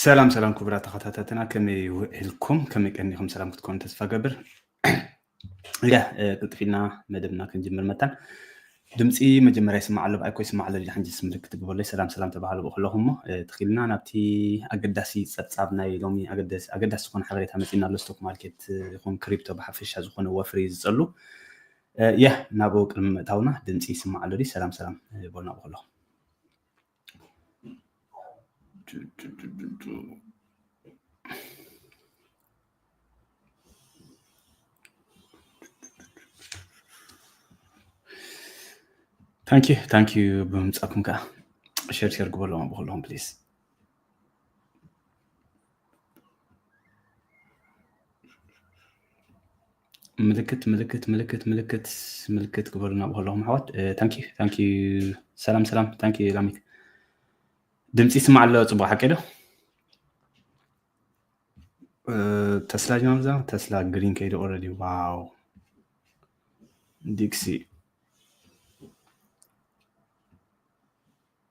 ሰላም ሰላም ክቡራት ተኸታተልትና፣ ከመይ ውዒልኩም? ከመይ ቀኒኹም? ሰላም ክትኮኑ ተስፋ ገብር። ያ፣ እ፣ ቅልጥፍ ኢልና መደብና ክንጅምር መታን። ድምፂ መጀመርያ ይስማዕ ኣሎ፣ ብኣይኮ ይስማዕ ኣሎ፣ ኢልካ ሕንጅስ ምልክት ግበረለይ። ሰላም ሰላም ተባሃሉ ብኹለኹም እሞ፣ እ፣ ተኺልና ናብቲ ኣገዳሲ ጸብጻብ ናይ ሎሚ ኣገዳሲ፣ ኣገዳሲ ዝኾነ ሓበሬታ መጺእና ኣሎ። ስቶክ ማርኬት፣ እ፣ ይኹን ክሪፕቶ ብሓፈሻ ዝኾነ ወፍሪ ዝጸሉ። እ፣ ያ፣ ናብኡ ቅድሚ ምእታውና ድምፂ ይስማዕ ኣሎ ድዩ? ሰላም ሰላም፣ እ፣ በሉና ብኹለኹም። ታንኪ ታንኪ ብምምጻኩም ከኣ ሸር ሸር ግበርሎም ብኩልኹም ፕሊዝ። ምልክት ምልክት ምልክት ምልክት ምልክት ግበሩና ብኩልኹም ኣሕዋት። ታንኪ ታንኪ። ሰላም ሰላም። ታንኪ ላሚክ። ድምፂ ይስማዕ ኣሎ ጽቡቕ ሓቂ ዶ? ተስላ ጅማምዛ ተስላ ግሪን ከይደ ኦረዲ። ዋው ዲክሲ።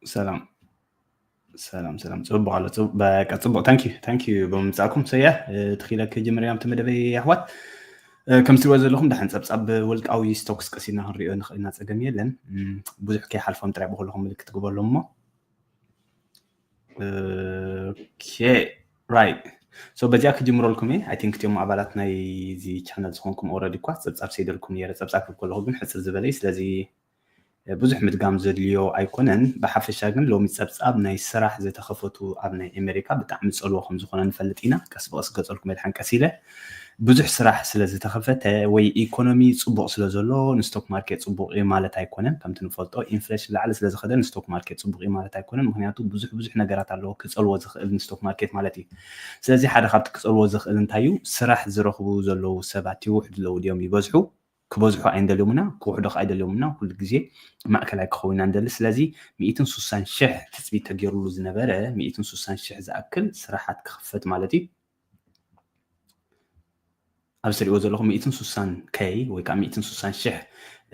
ሰላም ሰላም ሰላም። ጽቡቕ ኣሎ። በቃ ጽቡቕ። ታንኪ ታንኪ ብምምጻእኩም ሰያ። ትኺለ ክጅምር ያም ተመደበይ ኣሕዋት። ከም ትሪእዎ ዘለኹም ደሓን ጸብጻብ ውልቃዊ ስቶክስ ቀሲና ክንሪኦ ንኽእል ኢና፣ ጸገም የለን። ብዙሕ ከይሓልፎም ጥራይ ብኩልኹም ምልክት ግበሎም እሞ። ኦኬ ራይት። ሶ በዚኣ ክጅምረልኩም እየ። ኣይ ቲንክ እቲኦም ኣባላት ናይ እዚ ቻነል ዝኾንኩም ኦረዲ እኳ ጸብጻብ ሰይደልኩም ነይረ። ጸብጻብ ክብ ከለኹ ግን ሕጽር ዝበለ እዩ። ስለዚ ብዙሕ ምድጋም ዘድልዮ ኣይኮነን። ብሓፈሻ ግን ሎሚ ጸብጻብ ናይ ስራሕ ዝተኸፈቱ ኣብ ናይ ኣሜሪካ ብጣዕሚ ጸልዎ ከም ዝኾነ ንፈልጥ ኢና። ቀስ ብቐስ ገጸልኩም እየ ድሓን ቀስ ኢለ። ብዙሕ ስራሕ ስለ ዝተኸፈተ ወይ ኢኮኖሚ ጽቡቕ ስለ ዘሎ ንስቶክ ማርኬት ጽቡቕ እዩ ማለት ኣይኮነን። ከምቲ ንፈልጦ ኢንፍሌሽን ላዕሊ ስለ ዝኸደ ንስቶክ ማርኬት ጽቡቕ እዩ ማለት ኣይኮነን። ምክንያቱ ብዙሕ ብዙሕ ነገራት ኣለዎ ክጸልዎ ዝኽእል ንስቶክ ማርኬት ማለት እዩ። ስለዚ ሓደ ካብቲ ክጸልዎ ዝኽእል እንታይ እዩ? ስራሕ ዝረኽቡ ዘለዉ ሰባት ይውሕዱ ኣለዉ ድዮም ይበዝሑ? ክበዝሑ ኣይንደልዮምና፣ ክውሕዱ ከኣ ኣይደልዮምና። ኩሉ ግዜ ማእከላይ ክኸውን ኢና ንደሊ። ስለዚ ሚእትን ሱሳን ሽሕ ትጽቢት ተገይሩሉ ዝነበረ ሚእትን ሱሳን ሽሕ ዝኣክል ስራሓት ክኽፈት ማለት እዩ። ኣብ ስሪእዎ ዘለኹም ሚእትን ሱሳን ከይ ወይ ከዓ ሚእትን ሱሳን ሽሕ፣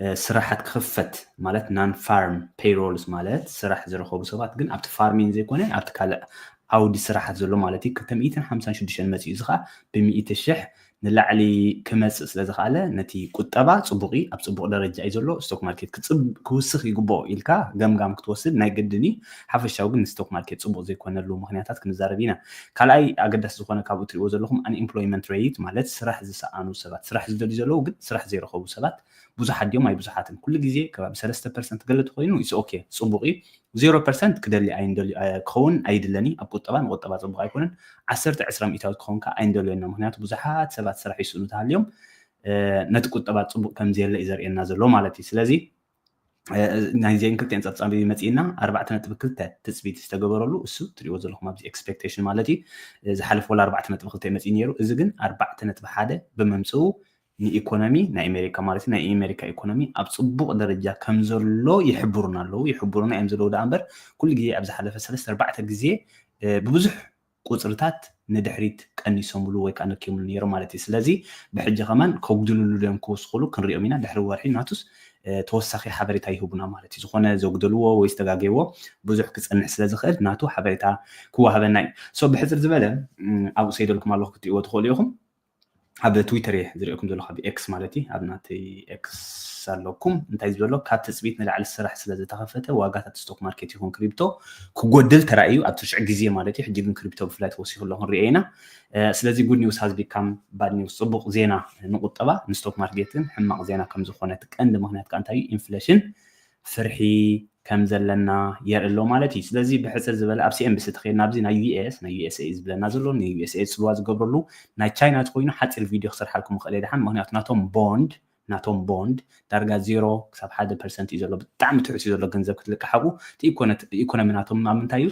እ፣ ስራሓት ክኽፈት ማለት ናን ፋርም ፔይሮልስ ማለት ስራሕ ዝረኸቡ ሰባት ግን ኣብቲ ፋርሚንግ ዘይኮነ ኣብቲ ካልእ ዓውዲ ስራሓት ዘሎ ማለት እዩ። ክልተ ሚእትን ሓምሳን ሽዱሽተን መፂኡ፣ እዚ ከዓ ብሚእቲ ሽሕ ንላዕሊ ክመፅእ ስለ ዝኸኣለ ነቲ ቁጠባ ፅቡቕ እዩ፣ ኣብ ፅቡቕ ደረጃ እዩ ዘሎ። ስቶክ ማርኬት ክፅብ-፣ ክውስኽ ይግብኦ ኢልካ ገምጋም ክትወስድ ናይ ግድን እዩ። ሓፈሻዊ ግን ንስቶክ ማርኬት ፅቡቕ ዘይኮነሉ ምኽንያታት ክንዛረብ ኢና። ካልኣይ ኣገዳሲ ዝኾነ ካብኡ ትሪእዎ ዘለኹም ኣንኤምፕሎይመንት ሬት ማለት ስራሕ ዝሰኣኑ ሰባት፣ ስራሕ ዝደልዩ ዘለዉ ግን ስራሕ ዘይረኸቡ ሰባት ብዙሓት ድዮም ኣይብዙሓትን? ኩሉ ግዜ ከባቢ ሰለስተ ፐርሰንት ገለ ተኾይኑ ኢትስ ኦኬ፣ ፅቡቕ እዩ። ዜሮ ፐርሰንት ክደሊ ኣይንደልዩ፣ እ፣ ክኸውን ኣይድለኒ። ኣብ ቁጠባ ንቁጠባ ፅቡቕ ኣይኮነን። ዓሰርተ ዕስራ ሚእታዊት ክኸውን ከዓ ኣይንደልዮና። ምክንያቱ ብዙሓት ሰባት ስራሕ ይስእኑ ተሃልዮም፣ እ፣ ነቲ ቁጠባ ፅቡቕ ከም ዘየለ እዩ ዘርእየና ዘሎ ማለት እዩ። ስለዚ፣ እ፣ ናይዚአን ክልቲአን ጸብጻብ መጺእና ኣርባዕተ ነጥቢ ክልተ ትጽቢት ዝተገበረሉ እሱ ትሪእዎ ዘለኹም ኣብዚ ኤክስፔክቴሽን ማለት እዩ። እ፣ ዝሓለፈ ወላ ኣርባዕተ ነጥቢ ክልተ መጺኡ ነይሩ። እዚ ግን ኣርባዕተ ነጥቢ ሓደ ብምምጽኡ ንኢኮኖሚ ናይ ኣሜሪካ ማለት እዩ፣ ናይ ኣሜሪካ ኢኮኖሚ ኣብ ጽቡቕ ደረጃ ከም ዘሎ ይሕብሩና ኣለዉ። ይሕብሩና እዮም ዘለዉ ደኣ እምበር ኩሉ ግዜ ኣብ ዝሓለፈ ሰለስተ ኣርባዕተ ግዜ፣ እ፣ ብብዙሕ ቁጽርታት ንድሕሪት ቀኒሶምሉ ወይ ከዓ ነኪሙሉ ነይሮም ማለት እዩ። ስለዚ ብሕጂ ከማን ከጉድልሉ ድዮም ክውስኹሉ ክንሪኦም ኢና። ድሕሪ ወርሒ ናቱስ፣ እ፣ ተወሳኺ ሓበሬታ ይህቡና ማለት እዩ። ዝኾነ ዘጉደልዎ ወይ ዝተጋገይዎ ብዙሕ ክጸንሕ ስለ ዝኽእል ናቱ ሓበሬታ ክወሃበና እዩ። ሶ ብሕጽር ዝበለ፣ እም፣ ኣብኡ ሰይደልኩም ኣለኹ ክትሪእዎ ትኽእሉ ኢኹም። ኣብ ትዊተር እየ ዝሪኦኩም ዘለኹ፣ ኣብ ኤክስ ማለት እዩ። ኣብ ናተይ ኤክስ ኣለኩም። እንታይ ዝበሎ? ካብ ትጽቢት ንላዕሊ ስራሕ ስለ ዝተኸፈተ ዋጋታት ስቶክ ማርኬት ይኹን ክሪፕቶ ክጎድል ተራእዩ ኣብቲ ሽዑ ግዜ ማለት እዩ። ሕጂ ግን ክሪፕቶ ብፍላይ ተወሲኹ ኣሎ ክንሪኦ ኢና። እ፣ ስለዚ ጉድ ኒውስ ሃዝ ቢካም ባድ ኒውስ፣ ጽቡቕ ዜና ንቁጠባ ንስቶክ ማርኬትን ሕማቕ ዜና ከም ዝኾነ እቲ ቀንዲ ምኽንያት ከኣ እንታይ እዩ? ኢንፍሌሽን ፍርሒ ከም ዘለና የርኢ ኣሎ ማለት እዩ። ስለዚ ብሕጽር ዝበለ ኣብ ሲ ኤን ቢ ሲ ተኸይድና ኣብዚ ናይ ዩ ኤስ፣ ናይ ዩ ኤስ ኤ እዩ ዝብለና ዘሎ፣ ናይ ዩ ኤስ ኤ ጽልዋ ዝገብረሉ፣ ናይ ቻይና ተኮይኑ ሓጺር ቪድዮ ክሰርሓልኩም እኽእል እየ ደሓን፣ ምኽንያቱ ናቶም ቦንድ፣ ናቶም ቦንድ ዳርጋ ዜሮ ክሳብ ሓደ ፐርሰንት እዩ ዘሎ። ብጣዕሚ ትሑት እዩ ዘሎ ገንዘብ ክትልቃሕ ኣብኡ። እቲ ኢኮነ-፣ ኢኮኖሚ ናቶም ኣብ ምንታይ እዩ?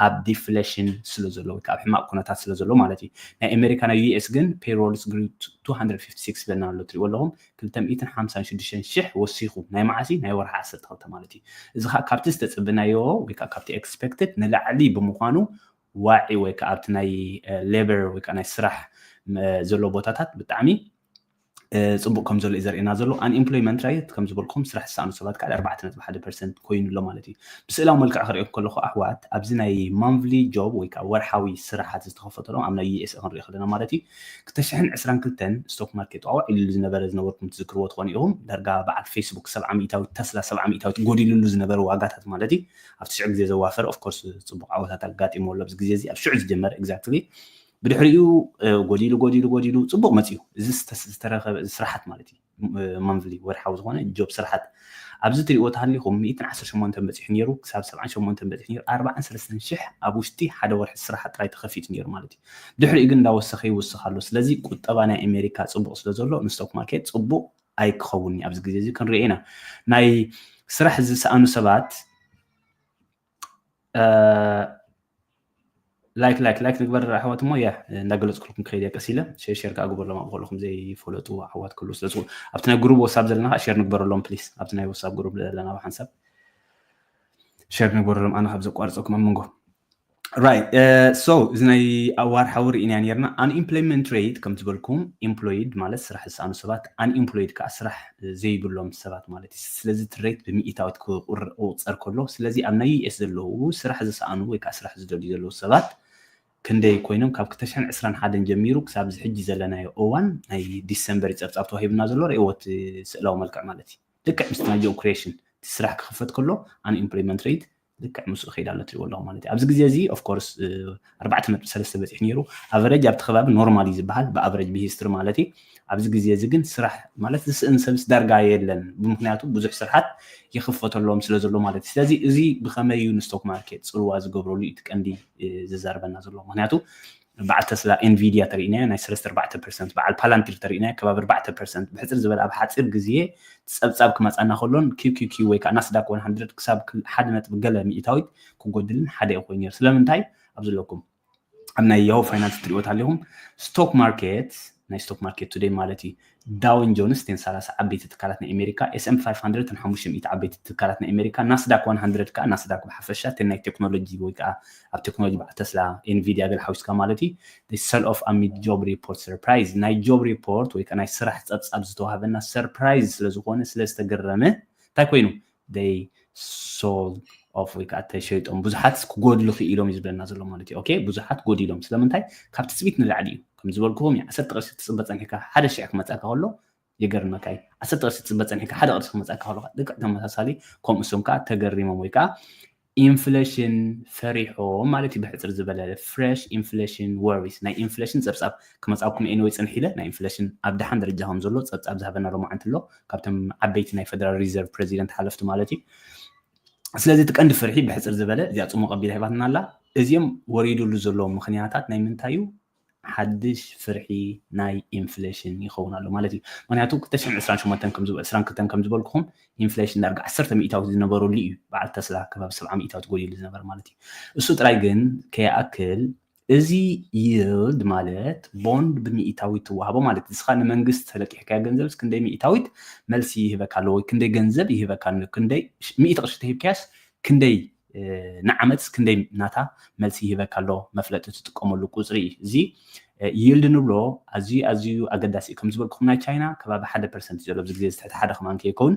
ኣብ ዲፍሌሽን ስለ ዘሎ ወይ ከዓ ኣብ ሕማቕ ኩነታት ስለ ዘሎ ማለት እዩ። ናይ ኣሜሪካ ናይ ዩ ኤስ ግን ፔይሮልስ ግሪው ቱ ሃንድረድ ፊፍቲ ሲክስ ይብለና ኣሎ፣ ትሪእዎ ኣለኹም። ክልተ ሚእትን ሓምሳን ሽዱሽተን ሽሕ ወሲኹ፣ ናይ መዓሲ ናይ ወርሒ ዓሰርተ ክልተ ማለት እዩ። እዚ ከዓ ካብቲ ዝተፅብናዮ ወይ ከዓ ካብቲ ኤክስፔክትድ ንላዕሊ ብምዃኑ ዋዒ ወይ ከዓ ኣብቲ ናይ፣ እ፣ ሌበር ወይ ከዓ ናይ ስራሕ፣ እ፣ ዘሎ ቦታታት ብጣዕሚ ጽቡቕ ከም ዘሎ እዩ ዘርእየና ዘሎ። Unemployment rate ከም ዝበልኩም ስራሕ ዝሰኣኑ ሰባት ከዓ ኣርባዕተ ነጥቢ ሓደ ፐርሰንት ኮይኑ ኣሎ ማለት እዩ። ብስእላዊ መልክዕ ክሪኦ ከለኹ ኣሕዋት ኣብዚ ናይ monthly job ወይ ከዓ ወርሓዊ ስራሓት ዝተኸፈተሎም ኣብ ናይ ዩ ኤስ ኤ ክንሪኦ ከለና ማለት እዩ ክልተ ሽሕን ዕስራን ክልተን stock market ዋዕዋዕ ኢሉ ዝነበረ ዝነበርኩም ትዝክርዎ ትኾኑ ኢኹም። ዳርጋ በዓል ፌስቡክ ሰብዓ ሚእታዊት ተስላ ሰብዓ ሚእታዊት ጎዲሉሉ ዝነበረ ዋጋታት ማለት እዩ ኣብቲ ሽዑ ግዜ ዘዋፈረ of course ጽቡቕ ዓወታት ኣጋጢሞ ኣሎ ኣብዚ ግዜ እዚ ኣብ ሽዑ ዝጀመረ exactly ብድሕሪኡ ጎዲሉ ጎዲሉ ጎዲሉ ጽቡቕ መጽዩ እዚ ዝተረኸበ እዚ ስራሓት ማለት እዩ monthly ወርሓዊ ዝኾነ job ስራሓት ኣብዚ ትሪእዎ ተሃሊኹም ሚእትን ዓሰርተ ሸሞንተን በፂሑ ነይሩ ክሳብ ሰብዓን ሸሞንተን በፂሑ ነይሩ ኣርባዓን ሰለስተን ሽሕ ኣብ ውሽጢ ሓደ ወርሒ ስራሓት ጥራይ ተኸፊቱ ነይሩ ማለት እዩ ድሕሪኡ ግን እንዳወሰኸ ይውስኽ ኣሎ ስለዚ ቁጠባ ናይ ኣሜሪካ ጽቡቕ ስለ ዘሎ ንስቶክ ማርኬት ጽቡቕ ኣይክኸውን ኣብዚ ግዜ እዚ ክንሪኦ ኢና ናይ ስራሕ ዝሰኣኑ ሰባት like like like ንግበር ኣሕዋት እሞ ያ እንዳገለፅኩልኩም ከይደ ቀስ ኢለ ሼር ሼር ከዓ ግበርሎም ኣብ ከለኹም ዘይፈለጡ ኣሕዋት ክህሉ ስለ ዝኾኑ ኣብቲ ናይ ግሩብ ወሳብ ዘለና ከዓ ሼር ንግበረሎም please ኣብቲ ናይ ወሳብ ግሩብ ዘለና ብሓንሳብ ሼር ንግበረሎም ኣነ ካብ ዘቋርፀኩም ኣብ መንጎ right so እዚ ናይ ኣዋርሓዊ ርኢናያ ነርና unemployment rate ከም ዝበልኩም employed ማለት ስራሕ ዝሰኣኑ ሰባት unemployed ከዓ ስራሕ ዘይብሎም ሰባት ማለት እዩ ስለዚ እቲ rate ብምኢታዊት ክቁፀር ከሎ ስለዚ ኣብ ናይ ዩ ኤስ ዘለዉ ስራሕ ዝሰኣኑ ወይ ከዓ ስራሕ ዝደልዩ ዘለዉ ሰባት ክንደይ ኮይኖም ካብ ክልተ ሽሕን ዕስራን ሓደን ጀሚሩ ክሳብ እዚ ሕጂ ዘለናዮ እዋን ናይ ዲሰምበር እዩ ፀብፃብ ተዋሂብና ዘሎ ርእይዎ እቲ ስእላዊ መልክዕ ማለት እዩ ልክዕ ምስቲ ናይ job creation እቲ ስራሕ ክኽፈት ከሎ unemployment rate ልክዕ ምስኡ ከይዳ ኣሎ ትሪእዎ ኣለኹ ማለት እዩ ኣብዚ ግዜ እዚ of course ኣርባዕተ ነጥቢ ሰለስተ በፂሑ ነይሩ average ኣብቲ ከባቢ normal እዩ ዝበሃል ብ average ብ history ማለት እዩ ኣብዚ ግዜ እዚ ግን ስራሕ ማለት ዝስእን ሰብስ ዳርጋ የለን ብምክንያቱ ብዙሕ ስርሓት ይኽፈተሎም ስለ ዘሎ ማለት እዩ ስለዚ እዚ ብኸመይ እዩ ንስቶክ ማርኬት ፅልዋ ዝገብረሉ እቲ ቀንዲ ዝዛርበና ዘሎ ምክንያቱ በዓል ተስላ ኤንቪድያ ተሪእናዮ ናይ ሰለስተ ኣርባዕተ ፐርሰንት በዓል ፓላንቲር ተሪእናዮ ከባቢ ኣርባዕተ ፐርሰንት ብሕፅር ዝበለ ኣብ ሓፂር ግዜ ፀብፃብ ክመፃና ከሎን ኪው ኪው ኪው ወይ ከዓ ናስዳክ ዋን ሃንድረድ ክሳብ ሓደ ነጥቢ ገለ ሚእታዊት ክጎድልን ሓደ ኮይኑ ነይሩ ስለምንታይ ኣብ ዘለኩም ኣብ ናይ ያሁ ፋይናንስ ትሪእዎ ኣለኹም ስቶክ ማርኬት ናይ ስቶክ ማርኬት ቱደይ ማለት እዩ ዳውን ጆንስ ቴን ሰላሳ ዓበይቲ ትካላት ናይ ኣሜሪካ ኤስኤም ፋይቭ ሃንድረድ ሓሙሽተ ሚእቲ ዓበይቲ ትካላት ናይ ኣሜሪካ ናስዳክ ዋን ሃንድረድ ከዓ ናስዳክ ብሓፈሻ ቴን ናይ ቴክኖሎጂ ወይ ከዓ ኣብ ቴክኖሎጂ በዓል ተስላ ኤንቪድያ ገለ ሓዊስካ ማለት እዩ sell off amid job report surprise ናይ job report ወይ ከዓ ናይ ስራሕ ፀብፃብ ዝተዋህበና surprise ስለዝኾነ ስለዝተገረመ እንታይ ኮይኑ they sold off ወይ ከዓ ተሸይጦም ብዙሓት ክጎድሉ ክኢሎም እዩ ዝብለና ዘሎ ማለት እዩ okay ብዙሓት ጎዲሎም ስለምንታይ ካብ ትፅቢት ንላዕሊ እዩ ከም ዝበልኩኹም ዓሰርተ ቅርሺ ትፅበ ፀኒሕካ ሓደ ሽሕ ክመፀካ ከሎ ይገርመካ እዩ ዓሰርተ ቅርሺ ትፅበ ፀኒሕካ ሓደ ቅርሺ ክመፀካ ከሎ ልክዕ ተመሳሳሊ ከምኡ እሶም ከዓ ተገሪሞም ወይ ከዓ ኢንፍሌሽን ፈሪሖም ማለት እዩ ብሕፅር ዝበለ fresh inflation worries ናይ ኢንፍሌሽን ፀብፃብ ክመፃኩም anyway ፅንሕ ኢለ ናይ ኢንፍሌሽን ኣብ ደሓን ደረጃ ከም ዘሎ ፀብፃብ ዝሃበና ሎማዓንቲ ኣሎ ካብቶም ዓበይቲ ናይ ፌደራል ሪዘርቭ ፕሬዚደንት ሓለፍቲ ማለት እዩ ስለዚ እቲ ቀንዲ ፍርሒ ብሕፅር ዝበለ እዚኣ ፅሙቕ ኣቢላ ሂባትና ኣላ እዚኦም ወሪዱሉ ዘለዉ ምክንያታት ናይ ምንታይ እዩ ሓድሽ ፍርሒ ናይ ኢንፍሌሽን ይኸውን ኣሎ ማለት እዩ ምክንያቱ ክልተ ሽሕን ዕስራን ሸሞንተን ከም ዝበ- ዕስራን ክልተን ከም ዝበልኩኹም ኢንፍሌሽን ዳርጋ ዓሰርተ ሚእታዊት ዝነበረሉ እዩ በዓል ተስላ ከባቢ ሰብዓ ሚእታዊት ጎዲሉ ዝነበረ ማለት እዩ እሱ ጥራይ ግን ከይኣክል እዚ yield ማለት ቦንድ ብሚእታዊት ትወሃቦ ማለት ንስኻ ንመንግስቲ ተለቂሕካዮ ገንዘብስ ክንደይ ሚእታዊት መልሲ ይህበካ ኣሎ ወይ ክንደይ ገንዘብ ይህበካ ኣሎ ክንደይ ሚእቲ ቅርሺ ተሂብካያስ ክንደይ ንዓመትስ ክንደይ ናታ መልሲ ይህበካ ኣሎ መፍለጢ ትጥቀመሉ ቁፅሪ እዩ እዚ yield ንብሎ ኣዝዩ ኣዝዩ ኣገዳሲ እዩ ከም ዝበልኩኹም ናይ ቻይና ከባቢ ሓደ ፐርሰንት ዘሎ ኣብዚ ግዜ ትሕቲ ሓደ ከማን ከይከውን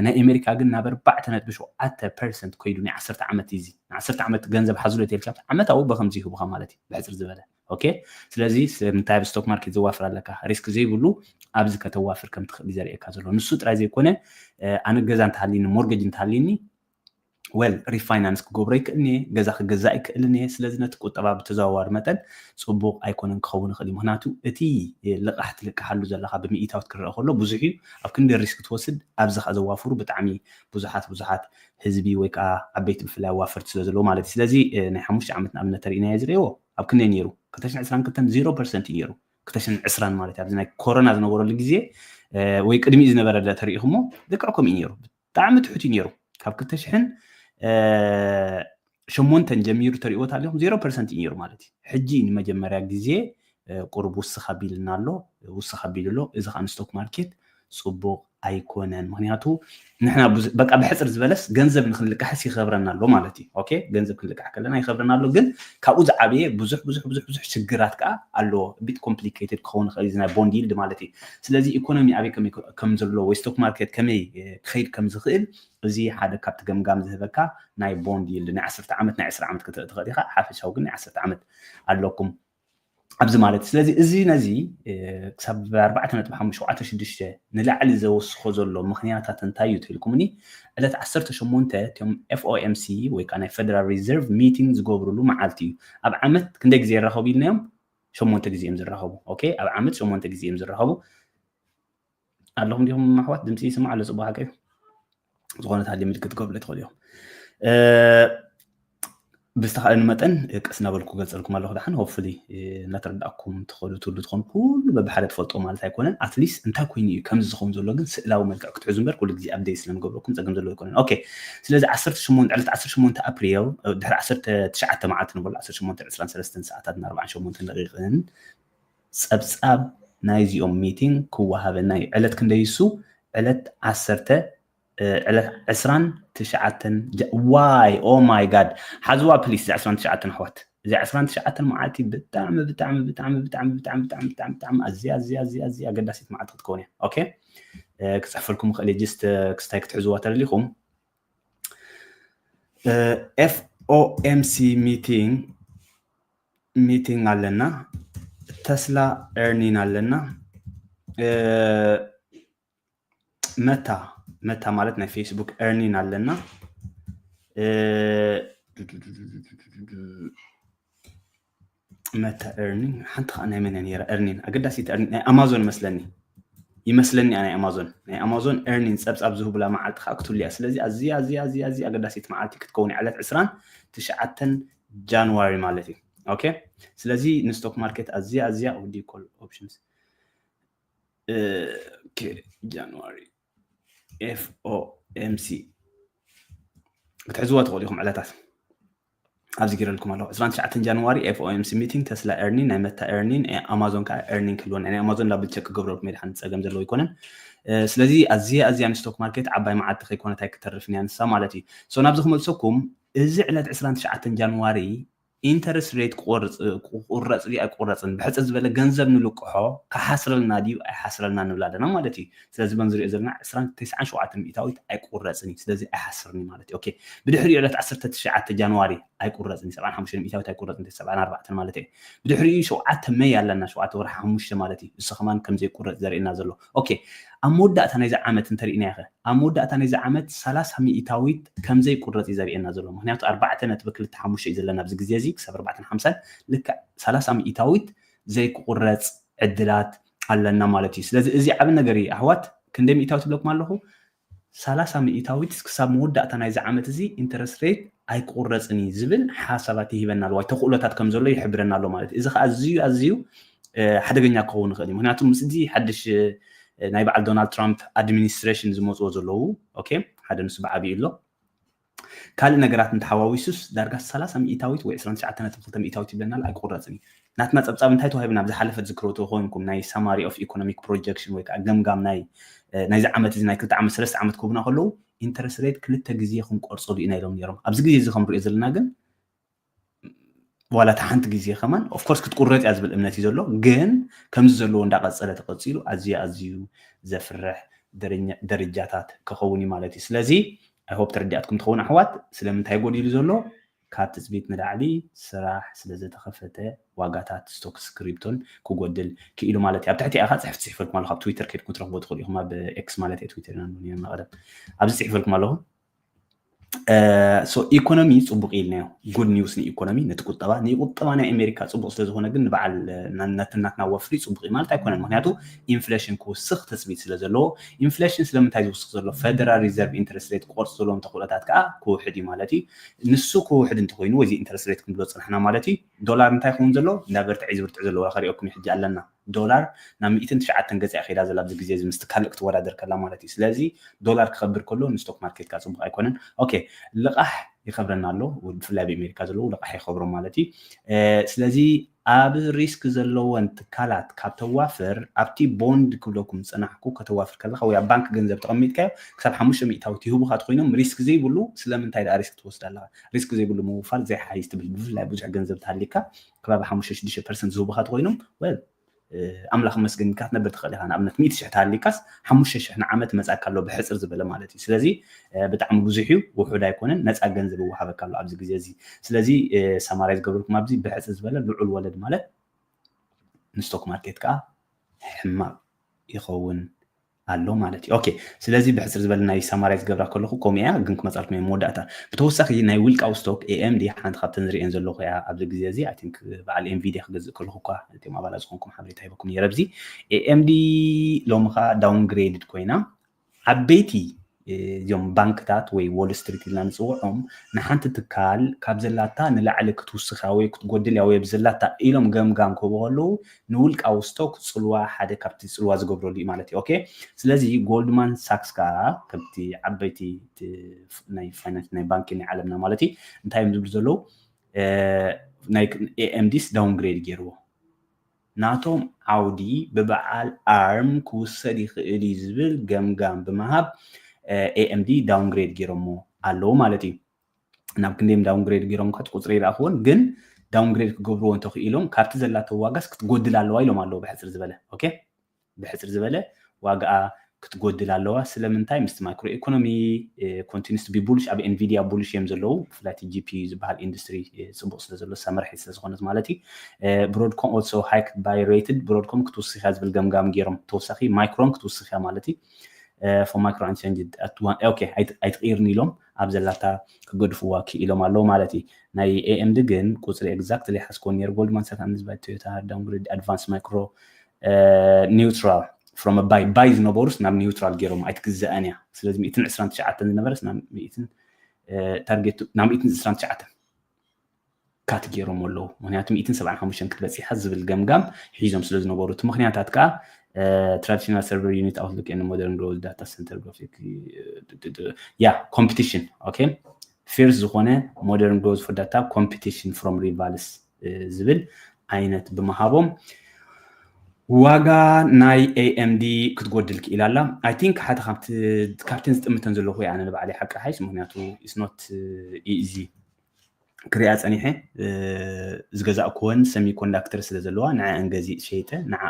ናይ ኣሜሪካ ግን ናብ ኣርባዕተ ነጥቢ ሸውዓተ ፐርሰንት ኮይዱ ናይ ዓሰርተ ዓመት እዚ ናይ ዓሰርተ ዓመት ገንዘብ ሓዙለት የልካ ዓመታዊ በከምዚ ይህቡካ ማለት እዩ ብሕፅር ዝበለ okay ስለዚ ስለምንታይ ኣብ ስቶክ ማርኬት ዘዋፍር ኣለካ ሪስክ ዘይብሉ ኣብዚ ከተዋፍር ከም ትኽእል ዘርእየካ ዘሎ ንሱ ጥራይ ዘይኮነ ኣነ ገዛ እንተሃሊኒ ሞርገጅ እንተሃሊኒ well refinance ክገብሮ ይክእልኒ ገዛ ክገዛእ ይክእልኒ ስለዚ ነቲ ቁጠባ ብተዘዋዋሪ መጠን ፅቡቕ ኣይኮነን ክኸውን ይኽእል እዩ ምክንያቱ እቲ ልቃሕ ትልቅሓሉ ዘለካ ብምኢታዊት ክረአ ከሎ ብዙሕ እዩ ኣብ ክንዲ ሪስክ ትወስድ ኣብዚ ከዓ ዘዋፍሩ ብጣዕሚ ብዙሓት ብዙሓት ህዝቢ ወይ ከዓ ዓበይቲ ብፍላይ ኣዋፈርቲ ስለ ዘለዎ ማለት እዩ ስለዚ ናይ ሓሙሽተ ዓመት ንኣብነት ተሪእናዮ ዝርእዎ ኣብ ክንደይ ነይሩ ክልተ ሽሕን ዕስራን ክልተን ዜሮ ፐርሰንት እዩ ነይሩ ክልተ ሽሕን ዕስራን ማለት እዩ ኣብዚ ናይ ኮሮና ዝነበረሉ ግዜ ወይ ቅድሚኡ ዝነበረ ተሪኢኹሞ ልክዕ ከምኡ እዩ ነይሩ ብጣዕሚ ትሑት እዩ ነይሩ ካብ ክልተ ሽሕን ሸሞንተን ጀሚሩ ተሪእዎ ኣለኹም ዜሮ ፐርሰንት እዩ ነይሩ ማለት እዩ ሕጂ ንመጀመርያ ግዜ ቁሩብ ውስኽ ኣቢልና ኣሎ ውስኽ ኣቢሉ ኣሎ እዚ ከዓ ንስቶክ ማርኬት ፅቡቕ ኣይኮነን። ምክንያቱ ንሕና በቃ ብሕፅር ዝበለስ ገንዘብ ንክንልቃሕስ ይኸብረና ኣሎ ማለት እዩ። ኦኬ፣ ገንዘብ ክንልቃሕ ከለና ይኸብረና ኣሎ፣ ግን ካብኡ ዝዓበየ ብዙሕ ብዙሕ ብዙሕ ብዙሕ ሽግራት ከዓ ኣለዎ። ቢት ኮምፕሊኬትድ ክኸውን ይኽእል እዚ ናይ ቦንድ ይልድ ማለት እዩ። ስለዚ ኢኮኖሚ ኣበይ ከም ከም ዘሎ ወይ ስቶክ ማርኬት ከመይ ክኸይድ ከም ዝኽእል እዚ ሓደ ካብቲ ገምጋም ዝህበካ ናይ ቦንድ ይልድ ናይ ዓሰርተ ዓመት ናይ ዕስራ ዓመት ክትርኢ ትኽእል ኢኻ። ሓፈሻዊ ግን ናይ ዓሰርተ ዓመት ኣለኩም ኣብዚ ማለት እዩ። ስለዚ እዚ ነዚ ክሳብ ኣርባዕተ ነጥቢ ሓሙሽተ ሸውዓተ ሽዱሽተ ንላዕሊ ዘወስኾ ዘሎ ምኽንያታት እንታይ እዩ ተልኩምኒ ዕለት ዓሰርተ ሸሞንተ እቶም ኤፍኦኤምሲ ወይ ከዓ ናይ ፌደራል ሪዘርቭ ሚቲንግ ዝገብሩሉ መዓልቲ እዩ። ኣብ ዓመት ክንደይ ግዜ ይራኸቡ ኢልናዮም? ሸሞንተ ግዜ እዮም ዝራኸቡ። ኦኬ፣ ኣብ ዓመት ሸሞንተ ግዜ እዮም ዝራኸቡ። ኣለኹም ዲኹም ኣሕዋት? ድምፂ ይስማዕ ኣሎ? ፅቡቅ ሓቂ እዩ። ዝኾነ ታሊ ምልክት ክገብሩ ትኽእሉ እዮም። ብዝተኻእለኒ መጠን ቀስ እናበልኩ ገልፀልኩም ኣለኹ። ደሓን ሆፕፉሊ እናተረዳእኩም ትኽእሉ ትብሉ ትኾኑ ኩሉ በብሓደ ትፈልጦ ማለት ኣይኮነን። ኣትሊስት እንታይ ኮይኑ እዩ ከምዚ ዝኸውን ዘሎ ግን ስእላዊ መልክዕ ክትሕዙ እምበር ኩሉ ግዜ ኣፕዴት ስለንገብረኩም ፀገም ዘለዎ ኣይኮነን። ኦኬ፣ ስለዚ ዓሰርተ ሸሞንተ ዕለት ዓሰርተ ሸሞንተ ኣፕሪል ድሕሪ ዓሰርተ ትሽዓተ መዓልቲ ንበሎ ዓሰርተ ሸሞንተ ዕስራን ሰለስተን ሰዓታትን ኣርባዓን ሸሞንተን ደቂቕን ፀብፃብ ናይዚኦም ሚቲንግ ክወሃበና እዩ። ዕለት ክንደይ እሱ? ዕለት ዓሰርተ ዕለት ዕስራን ትሽዓተን ዋይ ኦ ማይ ጋድ ሓዝዋ ፕሊስ። እዚ ዕስራን ትሽዓተን ኣሕዋት፣ እዚ ዕስራን ትሽዓተን መዓልቲ ብጣዕሚ ብጣዕሚ ብጣዕሚ ብጣዕሚ ብጣዕሚ ብጣዕሚ ብጣዕሚ ብጣዕሚ ኣዝያ ኣዝያ ኣዝያ ኣዝያ ኣገዳሲት መዓልቲ ክትከውን እያ። ኦኬ፣ ክፅሕፈልኩም ክእል ጅስት ክስታይ ክትሕዝዋ ተደሊኹም ኤፍኦኤምሲ ሚቲንግ ሚቲንግ ኣለና፣ ተስላ ኤርኒን ኣለና፣ መታ መታ ማለት ናይ ፌስቡክ ኤርኒን ኣለና። መታ ኤርኒን ሓንቲ ከዓ ናይ መን ነራ ኤርኒን ኣገዳሲት ኤርኒን ናይ ኣማዞን መስለኒ ይመስለኒ ናይ ኣማዞን ናይ ኣማዞን ኤርኒን ፀብፃብ ዝህቡላ መዓልቲ ከዓ ክትህሉ እያ። ስለዚ ኣዝያ ኣዝያ ኣዝያ ኣዝያ ኣገዳሲት መዓልቲ ክትከውን ዕለት ዕስራን ትሽዓተን ጃንዋሪ ማለት እዩ። ኦኬ፣ ስለዚ ንስቶክ ማርኬት ኣዝያ ኣዝያ ኦዲኮል ኦፕሽንስ ጃንዋሪ ኤፍኦኤምሲ ክትሕዝዋ ትኽእሉ ኢኹም ዕለታት ኣብዚ ገይረልኩም ኣለኹ። ዕስራን ትሽዓተን ጃንዋሪ ኤፍኦኤምሲ ሚቲንግ፣ ተስላ ኤርኒን፣ ናይ መታ ኤርኒን፣ ኣማዞን ከዓ ኤርኒን ክህልወና። ናይ ኣማዞን ዳብል ቸክ ክገብረልኩም እየ፣ ድሓን ፀገም ዘለዎ ኣይኮነን። ስለዚ ኣዝያ ኣዝያ ንስቶክ ማርኬት ዓባይ መዓልቲ ከይኮነት ኣይክተርፍን እያ ንሳ ማለት እዩ። ሶ ናብዚ ክመልሰኩም፣ እዚ ዕለት ዕስራን ትሽዓተን ጃንዋሪ ኢንተረስት ሬት ክቆርፅ ክቁረፅ ድዩ ኣይቁረፅን፣ ብሕፅር ዝበለ ገንዘብ ንልቅሖ ክሓስረልና ድዩ ኣይሓስረልና ንብል ኣለና ማለት እዩ። ስለዚ በዚ ንሪኦ ዘለና ዕስራን ተስዓን ሸውዓተን ሚእታዊት ኣይቁረፅን እዩ። ስለዚ ኣይሓስርን እዩ ማለት እዩ። ኦኬ፣ ብድሕሪኡ ዕለት ዓሰርተ ትሽዓተ ጃንዋሪ ኣይቁረፅን እዩ። ሰብዓን ሓሙሽተ ሚእታዊት ኣይቁረፅን፣ ሰብዓን ኣርባዕተን ማለት እዩ። ብድሕሪኡ ሸውዓተ መይ ኣለና፣ ሸውዓተ ወርሒ ሓሙሽተ ማለት እዩ። እሱ ከማን ከም ዘይቁረፅ ዘርእየና ዘሎ። ኦኬ፣ ኣብ መወዳእታ ናይዚ ዓመት እንተሪእናዮ ኸ ኣብ መወዳእታ ናይዚ ዓመት ሰላሳ ሚእታዊት ከም ዘይቁረፅ እዩ ዘርእየና ዘሎ። ምክንያቱ ኣርባዕተ ነጥቢ ክልተ ሓሙሽተ እዩ ዘለና ኣብዚ ግዜ እዚ ክሳብ ኣርባዕተን ሓምሳን ልክዕ ሰላሳ ሚእታዊት ዘይቁረፅ ዕድላት ኣለና ማለት እዩ። ስለዚ እዚ ዓቢ ነገር እዩ ኣሕዋት። ክንደይ ሚእታዊት ትብለኩም ኣለኹ? ሰላሳ ሚእታዊት ክሳብ መወዳእታ ናይዚ ዓመት እዚ ኢንተረስት ሬት ኣይቁረፅን እዩ ዝብል ሓሳባት ይህበና ኣሎ፣ ወይ ተኽእሎታት ከም ዘሎ ይሕብረና ኣሎ ማለት እዩ። እዚ ከዓ ኣዝዩ ኣዝዩ ሓደገኛ ክኸውን ይኽእል እዩ። ምክንያቱ ምስ እዚ ሓድሽ ናይ በዓል ዶናልድ ትራምፕ ኣድሚኒስትሬሽን ዝመፅዎ ዘለዉ፣ ኦኬ፣ ሓደ ንሱ ብዓብዩ ኣሎ። ካልእ ነገራት እንተሓዋዊሱስ ዳርጋ ሰላሳ ሚእታዊት ወይ ዕስራን ትሽዓተን ነጥቢ ክልተ ሚእታዊት ይብለና ኣሎ፣ ኣይቁረፅን እዩ። ናትና ፀብፃብ እንታይ ተዋሂብና ኣብ ዝሓለፈ ትዝክርዎ ተኾይንኩም፣ ናይ ሳማሪ ኦፍ ኢኮኖሚክ ፕሮጀክሽን ወይ ከዓ ገምጋም ናይ ናይዚ ዓመት እዚ ናይ ክልተ ዓመት ሰለስተ ዓመት ክህቡና ከለዉ ኢንተረስት ሬት ክልተ ግዜ ክንቆርፀሉ ኢና ኢሎም ነይሮም። ኣብዚ ግዜ እዚ ከም ንሪኦ ዘለና ግን ዋላ እታ ሓንቲ ግዜ ከማን ኦፍኮርስ ክትቁረፅ እያ ዝብል እምነት እዩ ዘሎ። ግን ከምዚ ዘለዎ እንዳቀፀለ ተቀፂሉ ኣዝዩ ኣዝዩ ዘፍርሕ ደረጃታት ክኸውን እዩ ማለት እዩ። ስለዚ ኣይሆፕ ተረዲኣትኩም ትኸውን ኣሕዋት። ስለምንታይ ጎዲሉ ዘሎ? ካብ ትፅቢት ንላዕሊ ስራሕ ስለዘተኸፈተ ዋጋታት ስቶክስ ክሪፕቶን ክጎድል ክኢሉ ማለት እዩ። ኣብ ትሕቲ ኢኻ ፅሕፍ ፅሒፈልኩም ኣለኹ። ኣብ ትዊተር ከድኩም ትረኽቦ ትኽእሉ ኢኹም። ኣብ ኤክስ ማለት ትዊተር ኢና ንብሎ ነርና ቀደም። ኣብዚ ፅሒፈልኩም ኣለኹ። ሶ ኢኮኖሚ ፅቡቅ ኢልናዮ፣ ጉድ ኒውስ ንኢኮኖሚ ነቲ ቁጠባ ንቁጠባ ናይ ኣሜሪካ ፅቡቅ ስለዝኮነ ግን ንበዓል ናትናትና ወፍሪ ፅቡቅ ማለት ኣይኮነን። ምክንያቱ ኢንፍሌሽን ክውስኽ ትፅቢት ስለዘለዎ፣ ኢንፍሌሽን ስለምንታይ ዝውስኽ ዘሎ? ፌደራል ሪዘርቭ ኢንተረስት ሬት ክቆርፅ ዘለዎም ተኽእሎታት ከዓ ክውሕድ እዩ ማለት እዩ። ንሱ ክውሕድ እንተኮይኑ ወይ ኢንተረስት ሬት ክንብሎ ፅናሕና ማለት እዩ፣ ዶላር እንታይ ክኸውን ዘሎ? እንዳበርትዐ እዩ ዝብርትዕ ዘለዎ ከሪኦኩም ሕጂ ኣለና። ዶላር ናብ ሚእትን ትሽዓተን ገፂ ከይዳ ዘላ ኣብዚ ግዜ እዚ ምስቲ ካልእ ክትወዳደር ከላ ማለት እዩ። ስለዚ ዶላር ክኸብር ከሎ ንስቶክ ማርኬት ከዓ ፅቡቅ ኣይኮነን። ኦኬ፣ ልቃሕ ይኸብረና ኣሎ። ብፍላይ ኣብ ኣሜሪካ ዘለዉ ልቓሕ ይኸብሮም ማለት እዩ። ስለዚ ኣብ ሪስክ ዘለወን ትካላት ካብ ተዋፍር ኣብቲ ቦንድ ክብለኩም ዝፀናሕኩ ከተዋፍር ከለካ ወይ ኣብ ባንክ ገንዘብ ተቐሚጥካዮ ክሳብ ሓሙሽተ ሚእታዊት ይህቡካ ተኮይኖም ሪስክ ዘይብሉ ስለምንታይ ደኣ ሪስክ ትወስድ ኣለካ? ሪስክ ዘይብሉ ምውፋር ዘይሓይሽ ትብል ብፍላይ ብዙሕ ገንዘብ ተሃሊካ ከባቢ ሓሙሽተ ሽዱሽተ ፐርሰንት ዝህቡካ ተኮይኖም well ኣምላኽ መስገን ኢልካ ክትነብር ትኽእል ኢኻ። ንኣብነት ሚእቲ ሽሕ ተሃሊካስ ሓሙሽተ ሽሕ ንዓመት መጻካ ኣሎ ብሕጽር ዝበለ ማለት እዩ። ስለዚ ብጣዕሚ ብዙሕ እዩ፣ ውሑድ ኣይኮነን። ነጻ ገንዘብ ይወሃበካ ኣሎ ኣብዚ ግዜ እዚ። ስለዚ ሰማራይ ዝገብርኩም ኣብዚ ብሕጽር ዝበለ ልዑል ወለድ ማለት ንስቶክ ማርኬት ከዓ ሕማቕ ይኸውን ኣሎ ማለት እዩ። ኦኬ፣ ስለዚ ብሕጽር ዝበለ ናይ ሰማራይ ዝገብራ ከለኹ ከምኡ እያ፣ ግን ክመጻልኩም እየ መወዳእታ። ብተወሳኺ ናይ ውልቃዊ ስቶክ ኤ ኤም ዲ ሓንቲ ካብተን ዝርእየን ዘለኹ እያ ኣብዚ ግዜ እዚ። I think በዓል ኤንቪዲያ ክገዝእ ከለኹ እኳ እቶም ኣባላት ዝኾንኩም ሓበሬታ ሂበኩም ነይረ። ኣብዚ ኤ ኤም ዲ ሎሚ ከዓ ዳውንግሬድድ ኮይና ዓበይቲ እዚኦም ባንክታት ወይ ዎል ስትሪት ኢልና ንፅውዖም ንሓንቲ ትካል ካብ ዘላታ ንላዕሊ ክትውስኻ ወይ ክትጎድል እያ ወይ ብዘላታ ኢሎም ገምጋም ክህቡ ከለዉ ንውልቃዊ ስቶክ ፅልዋ ሓደ ካብቲ ፅልዋ ዝገብረሉ እዩ ማለት እዩ። ኦኬ፣ ስለዚ ጎልድማን ሳክስ ከዓ ከምቲ ዓበይቲ ናይ ፋይናንስ ናይ ባንኪ ናይ ዓለምና ማለት እዩ እንታይ እዮም ዝብሉ ዘለዉ ናይ ኤኤምዲስ ዳውንግሬድ ገይርዎ ናቶም ዓውዲ ብበዓል ኣርም ክውሰድ ይኽእል እዩ ዝብል ገምጋም ብምሃብ ኤኤምዲ ዳውንግሬድ ገይሮሞ ኣለዉ ማለት እዩ። ናብ ክንደይም ዳውንግሬድ ገይሮም ኳ ቁፅሪ ይረኣኽዎን ግን ዳውንግሬድ ክገብርዎ እንተኽኢሎም ካብቲ ዘላተው ዋጋስ ክትጎድል ኣለዋ ኢሎም ኣለዉ ብሕፅር ዝበለ ኦኬ ብሕፅር ዝበለ ዋጋኣ ክትጎድል ኣለዋ ስለምንታይ ምስቲ ማይክሮ ኢኮኖሚ continues to be bullish ኣብ ኤንቪዲያ ቡሊሽ እዮም ዘለዉ ብፍላይ ጂፒዩ ዝበሃል ኢንዱስትሪ ፅቡቅ ስለዘሎ ሳመርሒ ስለዝኮነት ማለት እዩ ብሮድኮም also hiked by rated ብሮድኮም ክትውስኽ እያ ዝብል ገምጋም ገይሮም ተወሳኺ ማይክሮን ክትውስኽ እያ ማለት እዩ for micro unchanged at one okay ኣይትቕይርን ኢሎም ኣብ ዘላታ ክገድፍዋ ክኢሎም ኣለዉ ማለት እዩ ናይ ኤኤምዲ ግን ቁፅሪ exactly ሓዝኮ ነይሩ ጎልድማን ሳክስ by Toyota downgrade advance micro neutral from buy buy ዝነበሩስ ናብ ኒውትራል ገይሮም ኣይትግዘአን እያ ስለዚ ሚእትን ዕስራን ትሽዓተን ዝነበረስ ናብ ሚእትን ታርጌቱ ናብ ሚእትን ዕስራን ትሽዓተን ካት ገይሮም ኣለዉ ምክንያቱ ሚእትን ሰብዓን ሓሙሽተን ክትበፂሓ ዝብል ገምጋም ሒዞም ስለ ዝነበሩ እቲ ምክንያታት ከዓ traditional server unit outlook and modern growth data center graphic yeah competition okay fierce ዝኾነ modern growth for data competition from rivals ዝብል ዓይነት ብምሃቦም ዋጋ ናይ ኤኤምዲ ክትጎድል ክኢላ ኣላ I think ሓደ ካብተን ዝጥምተን ዘለኹ ኣነ ንባዕለይ ሓቂ ሓይሽ ምክንያቱ it's not easy ክሪኣ ፀኒሐ ዝገዛእኩወን ሰሚኮንዳክተር ስለ ዘለዋ ንዐአን ገዚእ ሸይጠ ንዓ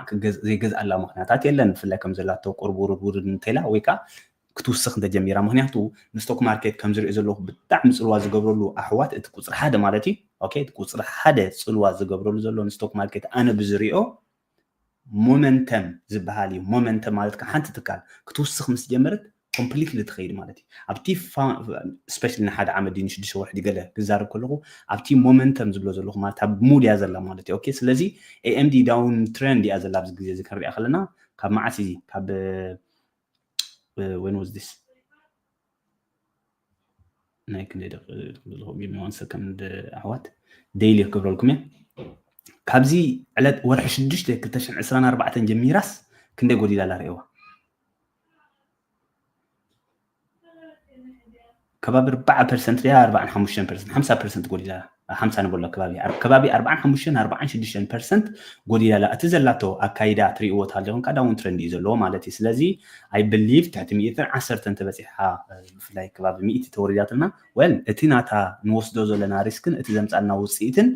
ዘይገዝኣላ ምክንያታት የለን ብፍላይ ከም ዘላቶ ቁርብ ውርድ ውርድ እንተላ ወይ ከዓ ክትውስኽ እንተጀሚራ ምክንያቱ ንስቶክ ማርኬት ከም ዝሪኦ ዘለኹ ብጣዕሚ ፅልዋ ዝገብረሉ ኣሕዋት እቲ ቁፅሪ ሓደ ማለት እዩ ኦኬ እቲ ቁፅሪ ሓደ ፅልዋ ዝገብረሉ ዘሎ ንስቶክ ማርኬት ኣነ ብዝሪኦ ሞመንተም ዝበሃል እዩ ሞመንተም ማለት ከዓ ሓንቲ ትካል ክትውስኽ ምስ ጀመረት ኮምፕሊትሊ ትኸይድ ማለት እዩ ኣብቲ ስፔሻሊ ንሓደ ዓመት ድዩ ንሽዱሽተ ወርሒ ድገለ ክዛረብ ከለኹ ኣብቲ ሞመንተም ዝብሎ ዘለኹ ማለት ኣብ ሙድ እያ ዘላ ማለት እዩ ኦኬ ስለዚ ኤኤምዲ ዳውን ትሬንድ እያ ዘላ ኣብዚ ግዜ እዚ ክንሪኣ ከለና ካብ መዓስ እዚ ካብ when was this ናይ ክንደይ ደቂ give me one second ኣሕዋት ዴይሊ ክገብረልኩም እየ ካብዚ ዕለት ወርሒ ሽዱሽተ ክልተ ሽሕን ዕስራን ኣርባዕተን ጀሚራስ ክንደይ ጎዲላ ኣላ ርእዋ ከባቢ ኣርባዓ ፐርሰንት ድያ ኣርባዓን ሓሙሽተን ፐርሰንት ሓምሳ ፐርሰንት ጎዲላ ሓምሳ ንበሎ ከባቢ ከባቢ ኣርባዓን ሓሙሽተን ኣርባዓን ሽዱሽተን ፐርሰንት ጎዲላ ኣላ እቲ ዘላቶ ኣካይዳ ትሪእዎ ተሃሊኹም ከዓ ዳውን ትረንድ እዩ ዘለዎ ማለት እዩ ስለዚ I believe ትሕቲ ሚእትን ዓሰርተን ተበፂሓ ብፍላይ ከባቢ ሚእቲ ተወሪዳትና well እቲ ናታ ንወስዶ ዘለና ሪስክን እቲ ዘምፃልና ውፅኢትን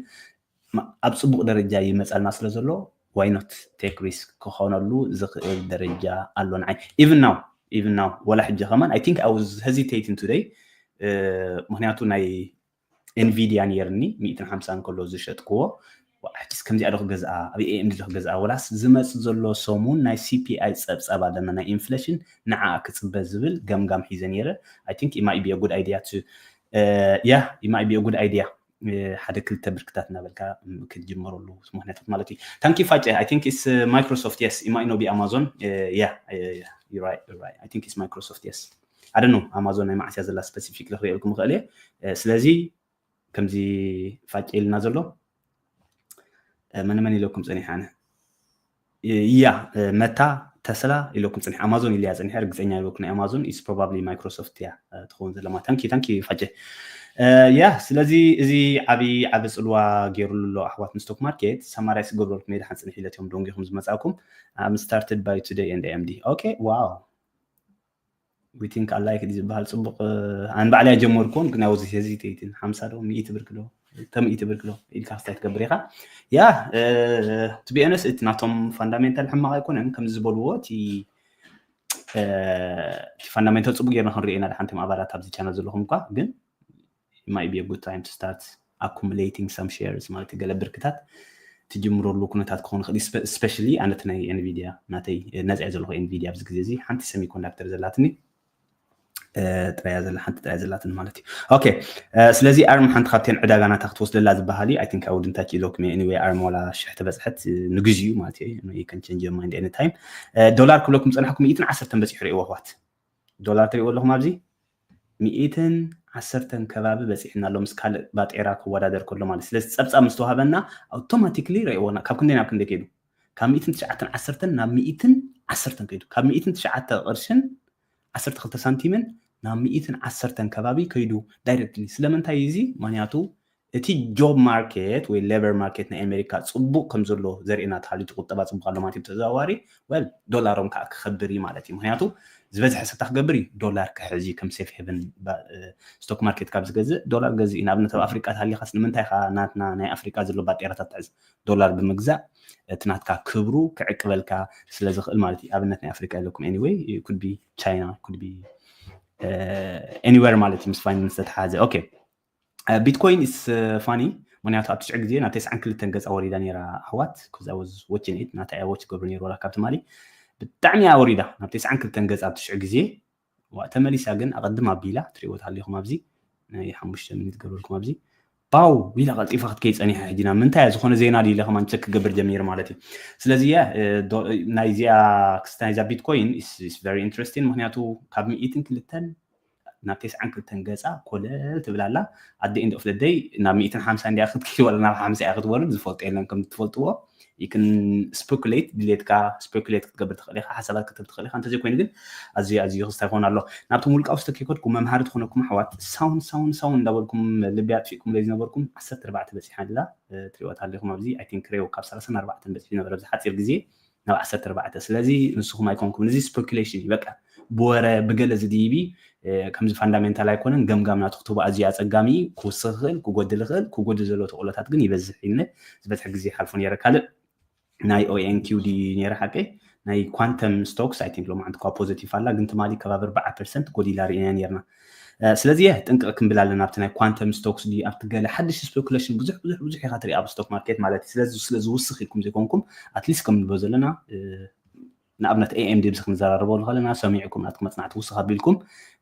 ኣብ ፅቡቅ ደረጃ ይመፀልና ስለ ዘሎ why not take risk ክኾነሉ ዝኽእል ደረጃ ኣሎ ንዓይ even now even now ወላ ሕጂ ከማን I think I was hesitating today ምክንያቱ ናይ ኤንቪዲያ ነይርኒ ሚእትን ሓምሳን ከሎ ዝሸጥክዎ ሕጂስ ከምዚኣ ዶ ክገዝኣ ኣብ ኤኤምዲ ዶ ክገዝኣ ወላስ ዝመፅ ዘሎ ሰሙን ናይ ሲፒኣይ ፀብፀብ ኣለና ናይ ኢንፍሌሽን ንዓ ክፅበ ዝብል ገምጋም ሒዘ ነይረ I think it might be a good idea to yeah it might be a good idea ሓደ ክልተ ብርክታት እናበልካ ክትጅመረሉ ምክንያታት ማለት እዩ thank you ፋጨ I think it's Microsoft yes it might not be Amazon yeah I think it's Microsoft yes I don't know Amazon ናይ መዓስያ ዘላ specific ክሪእልኩም ይኽእል እየ ስለዚ ከምዚ ፋጨ ኢልና ዘሎ መን መን ኢለኩም ፀኒሐ ኣነ እያ መታ ተስላ ኢለኩም ፅኒሐ ኣማዞን ኢለያ ፅኒሐ ርግፀኛ ይበልኩ ናይ ኣማዞን is probably Microsoft እያ ትኸውን ዘለማ ታንኪ ታንኪ ፋጨ ያ ስለዚ እዚ ዓብዪ ዓቢ ፅልዋ ገይሩሉ ኣሎ ኣሕዋት ንስቶክ ማርኬት። ሳማራይስ ክገብረልኩም እየ። ደሓን ፅንሕ ኢለትዮም ደንጊኹም ዝመፃእኩም። I'm started by today and A M D. Okay, wow, we think alike ዝበሃል ፅቡቕ። ኣን ባዕልያ ጀመርኩን ግን ያው ዚ ሄዚቴይትን ሓምሳ ዶ ሚእቲ ብርክ ዶ ተሚእቲ ብርክ ዶ ኢልካ ክስታይ ትገብር ኢኻ። ያ to be honest እቲ ናቶም ፋንዳሜንታል ሕማቕ ኣይኮነን። ከምዚ ዝበልዎ እቲ ፋንዳሜንታል ፅቡቅ ጌርና ክንሪኦ ኢና። ደሓንቶም ኣባላት ኣብዚ ቻነል ዘለኹም እኳ ግን might be a good time to start accumulating some shares ማለት ገለ ብርክታት ትጅምረሉ ኩነታት ክኸውን ይኽእል። Especially ኣነት ናይ ኤንቪዲያ ናተይ ነፅያ ዘለኹ ኤንቪዲያ ኣብዚ ግዜ እዚ ሓንቲ ሰሚኮንዳክተር ዘላትኒ ጥራያ ዘላ ሓንቲ ጥራያ ዘላትን ማለት እዩ። ኦኬ ስለዚ ኣርም ሓንቲ ካብተን ዕዳጋ ናታ ክትወስደላ ዝበሃል እዩ። I think I wouldn't touch ኢለኩም። Anyway ኣርም ዋላ ሽሕ ተበፅሐት ንግዜኡ ማለት እዩ። You can change your mind anytime። ዶላር ክብለኩም ፀናሕኩም ሚእትን ዓሰርተን በፂሑ ርእይዎ ኣሕዋት። ዶላር ትርእይዎ ኣለኹም ኣብዚ ሚእትን ዓሰርተን ከባቢ በፂሕና ኣሎ ምስ ካልእ ባጤራ ክወዳደር ከሎ ማለት። ስለዚ ፀብፃብ ምስ ተዋሃበና ኣውቶማቲክሊ ርእይዎና ካብ ክንደይ ናብ ክንደይ ከይዱ ካብ ሚእትን ትሽዓተን ዓሰርተን ናብ ሚእትን ዓሰርተን ከይዱ ካብ ሚእትን ትሽዓተ ቅርሽን ዓሰርተ ክልተ ሳንቲምን ናብ ሚእትን ዓሰርተን ከባቢ ከይዱ ዳይረክትሊ። ስለምንታይ እዚ? ምክንያቱ እቲ ጆብ ማርኬት ወይ ሌበር ማርኬት ናይ ኣሜሪካ ፅቡቅ ከም ዘሎ ዘርእና ተሃልዩ ቁጠባ ፅቡቅ ኣሎ ማለት እዩ። ብተዘዋዋሪ ወል ዶላሮም ከዓ ክኸብር እዩ ማለት እዩ። ምክንያቱ ዝበዝሐ ሰብ ክገብር እዩ ዶላር ክሕዝ እዩ ከም ሴፍ ሄቨን ስቶክ ማርኬት ካብ ዝገዝእ ዶላር ገዝእ እዩ። ንኣብነት ኣብ ኣፍሪቃ ተሃሊኻስ ንምንታይ ከዓ ናትና ናይ ኣፍሪቃ ዘሎ ባጤራታት ትሕዝ ዶላር ብምግዛእ እቲ ናትካ ክብሩ ክዕቅበልካ ስለ ዝኽእል ማለት እዩ። ኣብነት ናይ ኣፍሪቃ ኢለኩም anyway could be China could be anywhere ማለት እዩ ምስ ፋይናንስ ዝተተሓዘ። ኦኬ ቢትኮይን is funny ምክንያቱ ኣብ ትሽዕ ግዜ ናብ ተስዓን ክልተን ገፃ ወሪዳ ነይራ ኣሕዋት። Cause I was watching it ናታ እያ ዎች ገብሩ ነይሩ ወላ ካብ ትማሊ ብጣዕሚ እያ ወሪዳ ናብ ተስዓን ክልተን ገፃ ኣብ ትሽዕ ግዜ ተመሊሳ ግን ኣቐድም ኣቢላ ትሪእዎ ተሃሊኹም ኣብዚ ናይ ሓሙሽተ ሚኒት ገብረልኩም ኣብዚ ባው ኢላ ቀልጢፋ ክትከይ ፀኒሓ ሕጂ ናብ ምንታይ እያ ዝኾነ ዜና ድዩ ኢለ ከማን ቸክ ክገብር ጀሚር ማለት እዩ። ስለዚ እያ ናይዚኣ ክስታ ናይዛ ቢትኮይን is very interesting ምክንያቱ ካብ ሚእትን ክልተን ናብ ተስዓን ክልተን ገፃ ኮለል ትብል ኣላ። At the end of the day ናብ ሚእትን ሓምሳ እንዲያ ክትከይድ ወላ ናብ ሓምሳ እያ ክትወርድ ዝፈልጦ የለን ከም ትፈልጥዎ። You can speculate ድሌትካ speculate ክትገብር ትኽእል ኢኻ ሓሳባት ክትብ ትኽእል ኢኻ። እንተዘይኮይኑ ግን ኣዝዩ ኣዝዩ ክስታ ይኸውን ኣሎ። ናብቶም ውልቃዊ ስቶክ ከይከድኩም መምሃሪ ትኾነኩም ኣሕዋት ሳውን ሳውን ሳውን እንዳበልኩም ልቢ ኣጥፊእኩም ለይ ዝነበርኩም ዓሰርተ ኣርባዕተ በፂሓ ኣላ ትሪእዋ ኣለኹም ኣብዚ I think ሬው ካብ ሰላሳን ኣርባዕተን በፂሑ ነበረ ኣብዚ ሓፂር ግዜ ናብ ዓሰርተ ኣርባዕተ ስለዚ ንስኹም ኣይኮንኩም እዚ speculation እዩ በቃ ብወረ ብገለ ዝድይቢ ከምዚ ፋንዳሜንታል ኣይኮነን ገምጋም ናቱ ክትህቦ ኣዝዩ ኣፀጋሚ ክውስኽ ይኽእል ክጎድል ይኽእል ክጎድል ዘለዎ ተቕሎታት ግን ይበዝሕ ኢልነ ዝበዝሕ ግዜ ሓልፎ ነይረ ካልእ ናይ ኦኤንኪውዲ ነይረ ሓቀይ ናይ ኳንተም ስቶክስ ኣይ ቲንክ ሎማዓንቲ ኳ ፖዘቲቭ ኣላ ግን ትማሊ ከባቢ ኣርባዓ ፐርሰንት ጎዲላ ርኢና ነርና ስለዚ ጥንቅቕ ክንብል ኣለና ኣብቲ ናይ ኳንተም ስቶክስ ድዩ ኣብቲ ገለ ሓድሽ ስፔኩሌሽን ብዙሕ ብዙሕ ብዙሕ ኢኻ ትርኢ ኣብ ስቶክ ማርኬት ማለት እዩ ስለዚ ስለ ዝውስኽ ኢልኩም ዘይኮንኩም ኣትሊስት ከም ንብሎ ዘለና ንኣብነት ኤኤምዲ ብዚ ክንዘራረበሉ ከለና ሰሚዕኩም ናትኩም መፅናዕቲ ውስኽ ኣቢልኩም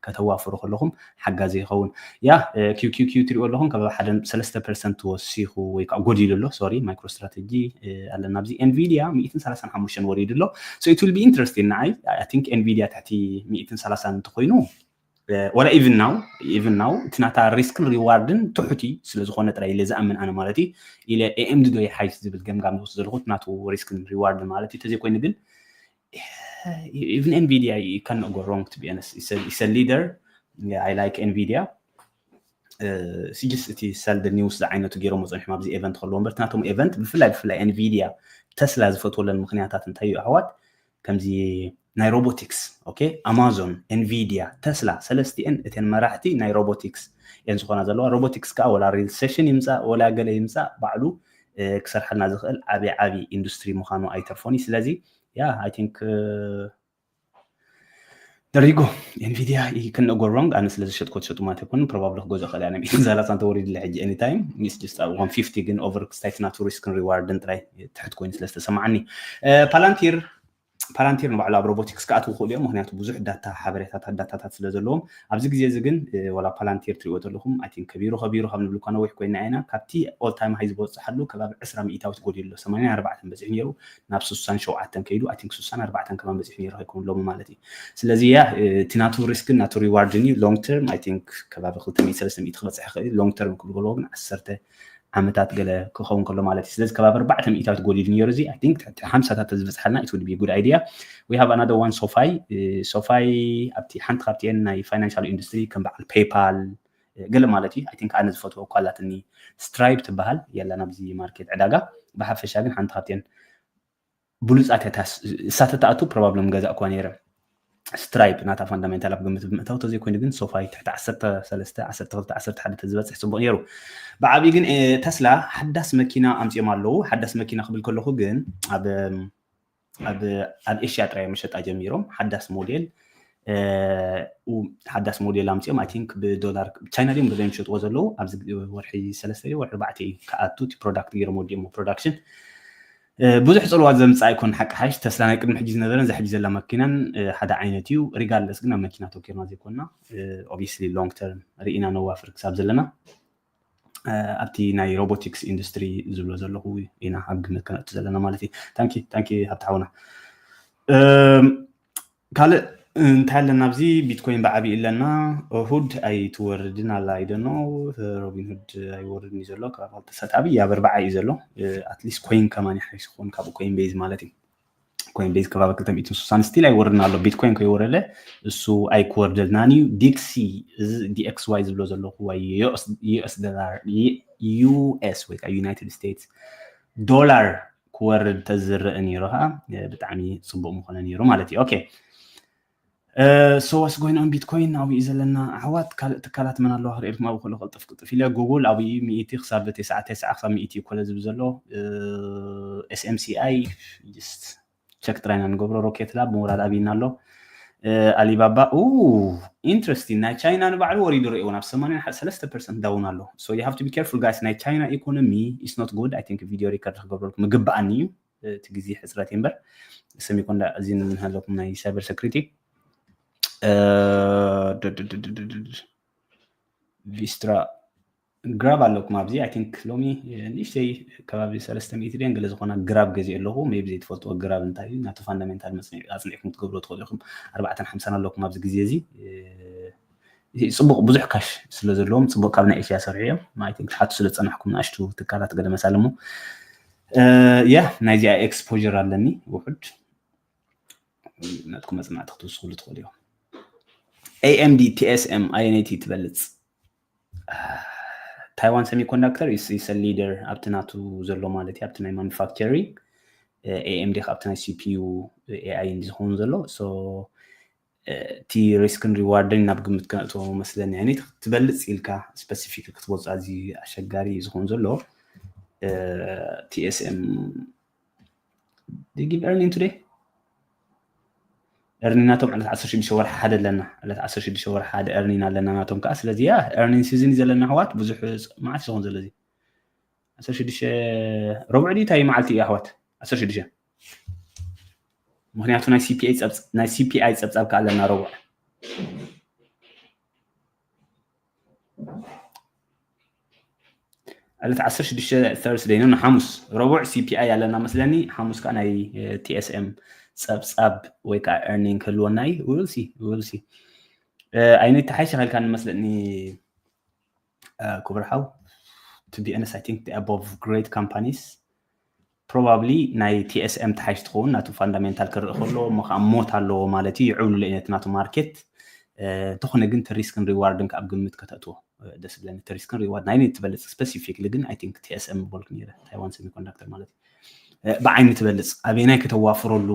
ከተዋፍሩ ከለኹም ሓጋዚ ይኸውን ያ ኪውኪውኪው ትሪኦ ኣለኹም ካብ ሓደ ሰለስተ ፐርሰንት ወሲኹ ወይ ከዓ ጎዲሉ ኣሎ ሶሪ ማይክሮ ስትራቴጂ ኣለና ኣብዚ ኤንቪዲያ ሚእትን ሰላሳን ሓሙሽተን ወሪዱ ኣሎ so it will be interesting ንዓይ I think ኤንቪዲያ ትሕቲ ሚእትን ሰላሳን እንተኮይኑ ወላ even now even now እቲ ናታ ሪስክን ሪዋርድን ትሑት እዩ ስለ ዝኾነ ጥራይ ኢለ ዝኣምን ኣነ ማለት እዩ ኢለ ኤኤምዲ ዶ ይሓይሽ ዝብል ገምጋም ዝወስድ ዘለኹ ናቱ ሪስክን ሪዋርድን ማለት እዩ ተዘይኮይኑ ግን even Nvidia you cannot go wrong to be honest is a leader I like Nvidia ስጅስ እቲ ሰልድ ኒውስ ዝዓይነቱ ገይሮም ፀኒሖም ኣብዚ ኤቨንት ከለዎ እምበር ናቶም ኤቨንት ብፍላይ ብፍላይ ኤንቪዲያ ተስላ ዝፈትወለን ምክንያታት እንታይ እዩ ኣሕዋት ከምዚ ናይ ሮቦቲክስ ኦኬ ኣማዞን ኤንቪዲያ ተስላ ሰለስቲኤን እተን መራሕቲ ናይ ሮቦቲክስ እየን ዝኾና ዘለዋ ሮቦቲክስ ከዓ ወላ ሪሴሽን ይምፃእ ወላ ገለ ይምፃእ ባዕሉ ክሰርሓልና ዝኽእል ዓብዪ ዓብዪ ኢንዱስትሪ ምዃኑ ኣይተርፎን እዩ ስለዚ ያ I think there you go Nvidia you can go wrong ኣነ ስለ ዝሸጥኮ ትሸጡ ማለት ኣይኮኑ probably ክገዝኦ ክእል ኣነ ሚእትን ሰላሳ እንተወሪድለ ሕጂ anytime it's just one fifty ግን over ስታይት ናቱ ሪስክን ሪዋርድን ጥራይ ትሕት ኮይኑ ስለ ዝተሰማዓኒ Palantir Palantir ንባዕሉ ኣብ ሮቦቲክስ ክኣትዉ ክእሉ እዮም ምክንያቱ ብዙሕ ዳታ ሓበሬታታት ዳታታት ስለ ዘለዎም ኣብዚ ግዜ እዚ ግን ወላ Palantir ትሪእዎ ዘለኹም I think ከቢሩ ከቢሩ ካብ ንብል እኳ ነዊሕ ኮይና ኢና ካብቲ all time high ዝበፅሓሉ ከባቢ ዕስራ ሚእታዊት ጎዲሉ ኣሎ ሰማንያን ኣርባዕተን በፂሑ ነይሩ ናብ ስሳን ሸውዓተን ከይዱ I think ስሳን ኣርባዕተን ከማን በፂሑ ነይሩ ከይከውን ሎሚ ማለት እዩ ስለዚ ያ እቲ ናቱ ሪስክን ናቱ ሪዋርድን እዩ long term I think ከባቢ ክልተ ሚእቲ ሰለስተ ሚእቲ ክበፅሕ ይኽእል long term ክብል ከለዎ ግን ዓሰርተ ዓመታት ገለ ክኸውን ከሎ ማለት እዩ ስለዚ ከባቢ ኣርባዕተ ሚእታዊት ጎዲሉ ነይሩ እዚ I think ትሕቲ ሓምሳታት ተዝበፅሓልና it would be a good idea we have another one SoFi SoFi ኣብቲ ሓንቲ ካብቲኤን ናይ ፋይናንሻል ኢንዱስትሪ ከም በዓል PayPal ገለ ማለት እዩ። I think ኣነ ዝፈትዎ እኳ ኣላትኒ፣ ስትራይፕ ትበሃል፣ የላን ኣብዚ ማርኬት ዕዳጋ። ብሓፈሻ ግን ሓንቲ ካብተን ብሉፃት እያ። እሳ ተትኣቱ ፕሮባብሊ ምገዛእኩዋ ነይረ። ስትራይፕ ናታ ፋንዳሜንታል ኣብ ግምት ብምእታው፣ ተዘይኮይኑ ግን ሶፋይ ትሕቲ ዓሰርተ ሰለስተ፣ ዓሰርተ ክልተ፣ ዓሰርተ ሓደ ተዝበፅሕ ፅቡቅ ነይሩ። ብዓብዩ ግን ተስላ ሓዳስ መኪና ኣምፅኦም ኣለዉ። ሓዳስ መኪና ክብል ከለኩ ግን ኣብ ኣብ ኣብ ኤሽያ ጥራይ መሸጣ ጀሚሮም። ሓዳስ ሞዴል ሓዳስ ሞዴል ኣምፅኦም። I think ብዶላር ቻይና ድዮም ገዛዮም ዝሸጥዎ ዘለዉ። ኣብዚ ወርሒ ሰለስተ ወርሒ ኣርባዕተ እዩ ክኣቱ እቲ ፕሮዳክት ገይሮም ወዲኦሞ ፕሮዳክሽን። ብዙሕ ፅልዋት ዘምፅእ ኣይኮን ሓቂ ሓሽ። ተስላ ናይ ቅድሚ ሕጂ ዝነበረን ዛሕጂ ዘላ መኪናን ሓደ ዓይነት እዩ። ሪጋርድለስ ግን ኣብ መኪና ተኪርና ዘይኮንና ኦብቪስሊ ሎንግ ተርም ርኢና ነዋፍር ክሳብ ዘለና ኣብቲ ናይ ሮቦቲክስ ኢንዱስትሪ ዝብሎ ዘለኹ ኢና ኣብ ግምት ከነእቱ ዘለና ማለት እዩ። ታንኪ ታንኪ ሃብቲ ሓውና። ካልእ እንታይ ኣለና ኣብዚ? ቢትኮይን ብዓብዩ ኣለና። እሁድ ኣይትወርድን ኣላ ኣይደኖ። ሮቢን ሁድ ኣይወርድን እዩ ዘሎ። ካብ ክልተ ሰዓት ኣብይ ኣብ ኣርባዓ እዩ ዘሎ። ኣትሊስት ኮይን ከማን ይሓይሽ ክኾን ካብኡ ኮይን ቤዝ ማለት እዩ። ኮይን ቤዝ ከባቢ ክልተ ሚእትን ስሳን ስቲል ኣይወርድን ኣሎ። ቢትኮይን ከይወረደ እሱ ኣይክወርደልናን እዩ። ዲክሲ እዚ ዲኤክስዋይ ዝብሎ ዘለኹ ወይ ዩኤስ ዶላር ዩኤስ ወይ ከዓ ዩናይትድ ስቴትስ ዶላር ክወርድ ተዝረአ ነይሩ ከዓ ብጣዕሚ ፅቡቅ ምኾነ ነይሩ ማለት እዩ። ኦኬ። So what's going on ቢትኮይን ኣብኡ እዩ ዘለና ኣሕዋት። ካልእ ትካላት መን ኣለዋ ክርእየልኩም ኣብኡ ከሎ ቅልጥፍ ቅልጥፍ ኢለ ጉግል ኣብኡ እዩ ሚእቲ ክሳብ ተስዓ ተስዓ ክሳብ ሚእቲ እዩ ኮለ ዝብል ዘሎ። ኤስኤምሲኣይ ቸክ ጥራይና ንገብሮ። ሮኬት ላብ ምውራድ ኣብይና ኣሎ። ኣሊባባ ኢንትረስቲንግ ናይ ቻይና ንባዕሉ ወሪዱ ርእይዎ ናብ ሰማንያ ሰለስተ ፐርሰንት ዳውን ኣሎ። So you have to be careful guys። ናይ ቻይና ኢኮኖሚ is not good። I think ቪድዮ ሪከርድ ክገብረልኩም ምግባኣኒ እዩ። እቲ ግዜ ሕፅረት እዩ እምበር ሰሚኮንዳ እዚ ንህለኩም ናይ ሳይበር ሰክሪቲ ቪስትራ ግራብ ኣለኩም ኣብዚ። I think ሎሚ ንእሽተይ ከባቢ ሰለስተ ሚእቲ ድን ገለ ዝኾና ግራብ ገዚእ ኣለኹ። ሜቢ ዘይትፈልጥዎ ግራብ እንታይ እዩ ናቱ ፋንዳሜንታል ኣፅኒዕኩም ክትገብሩ ትኽእሉ ኢኹም። ኣርባዕተን ሓምሳን ኣለኩም ኣብዚ ግዜ እዚ። ፅቡቅ ብዙሕ ካሽ ስለ ዘለዎም ፅቡቅ ካብ ናይ ኤሽያ ሰርሑ እዮም። I think ትሓቱ ስለ ዝፀናሕኩም ንኣሽቱ ትካላት ገለ መሳለሞ ያ ናይዚኣ ኤክስፖር ኣለኒ ውሑድ ናትኩም መፅናዕቲ ክትውስኽሉ ትኽእሉ እዮም። ኤኤምዲ ቲኤስኤም ኣየነይቲ ትበልፅ? ታይዋን ሰሚኮንዳክተር ኢሰ ሊደር ኣብቲ ናቱ ዘሎ ማለት እዩ ኣብቲ ናይ ማኑፋክቸሪንግ። ኤኤምዲ ካብቲ ናይ ሲፒዩ ኤኣይ እንዲ ዝኸውን ዘሎ እቲ ሪስክን ሪዋርድን ናብ ግምት ከነእትዎ መስለኒ። ያኔ ትበልፅ ኢልካ ስፐሲፊክ ክትወፅእ ኣዝዩ ኣሸጋሪ እዩ ዝኸውን ዘሎ። ቲኤስኤም ጊቭ ኤርኒን ቱዴይ ኤርኒን ናቶም ዕለት ዓሰርተ ሽዱሽተ ወርሒ ሓደ ኣለና። ዕለት ዓሰርተ ሽዱሽተ ወርሒ ሓደ ኤርኒን ኣለና ናቶም ከዓ። ስለዚ ያ ኤርኒን ሲዝን እዩ ዘለና ኣሕዋት። ብዙሕ መዓት ዝኸውን ዘሎ እዚ ዓሰርተ ሽዱሽተ ረቡዕ ድዩ እንታይ መዓልቲ እዩ ኣሕዋት? ዓሰርተ ሽዱሽተ ምክንያቱ ናይ ሲፒኣይ ናይ ሲፒኣይ ፀብፃብ ከዓ ኣለና ረቡዕ ዕለት ዓሰርተ ሽዱሽተ ተርስደይ ነው ሓሙስ ረቡዕ ሲፒኣይ ኣለና መስለኒ። ሓሙስ ከዓ ናይ ቲኤስኤም ፀብፃብ ወይ ከዓ ኤርኒንግ ክህልወና እዩ። ውልሲ ውልሲ ኣይነት ተሓይሽ ኸልካ ንመስለኒ ክቡር ሓው። To be honest I think the above great companies probably ናይ ቲኤስኤም ተሓይሽ ትኸውን ናቱ ፋንዳሜንታል ክርኢ ከሎ እሞ ከዓ ሞት ኣለዎ ማለት እዩ። ይዕብሉሉ ነቲ ናቱ ማርኬት። እንተኾነ ግን እቲ ሪስክን ሪዋርድን ካብ ግምት ከተእትዎ ደስ ዝብለኒ። እቲ ሪስክን ሪዋርድ ናይ ትበልፅ ስፐሲፊክሊ ግን I think ቲኤስኤም ምበልኩ ነይረ ታይዋን ሰሚኮንዳክተር ማለት እዩ። ብዓይኒ ትበልፅ ኣበየናይ ከተዋፍረሉ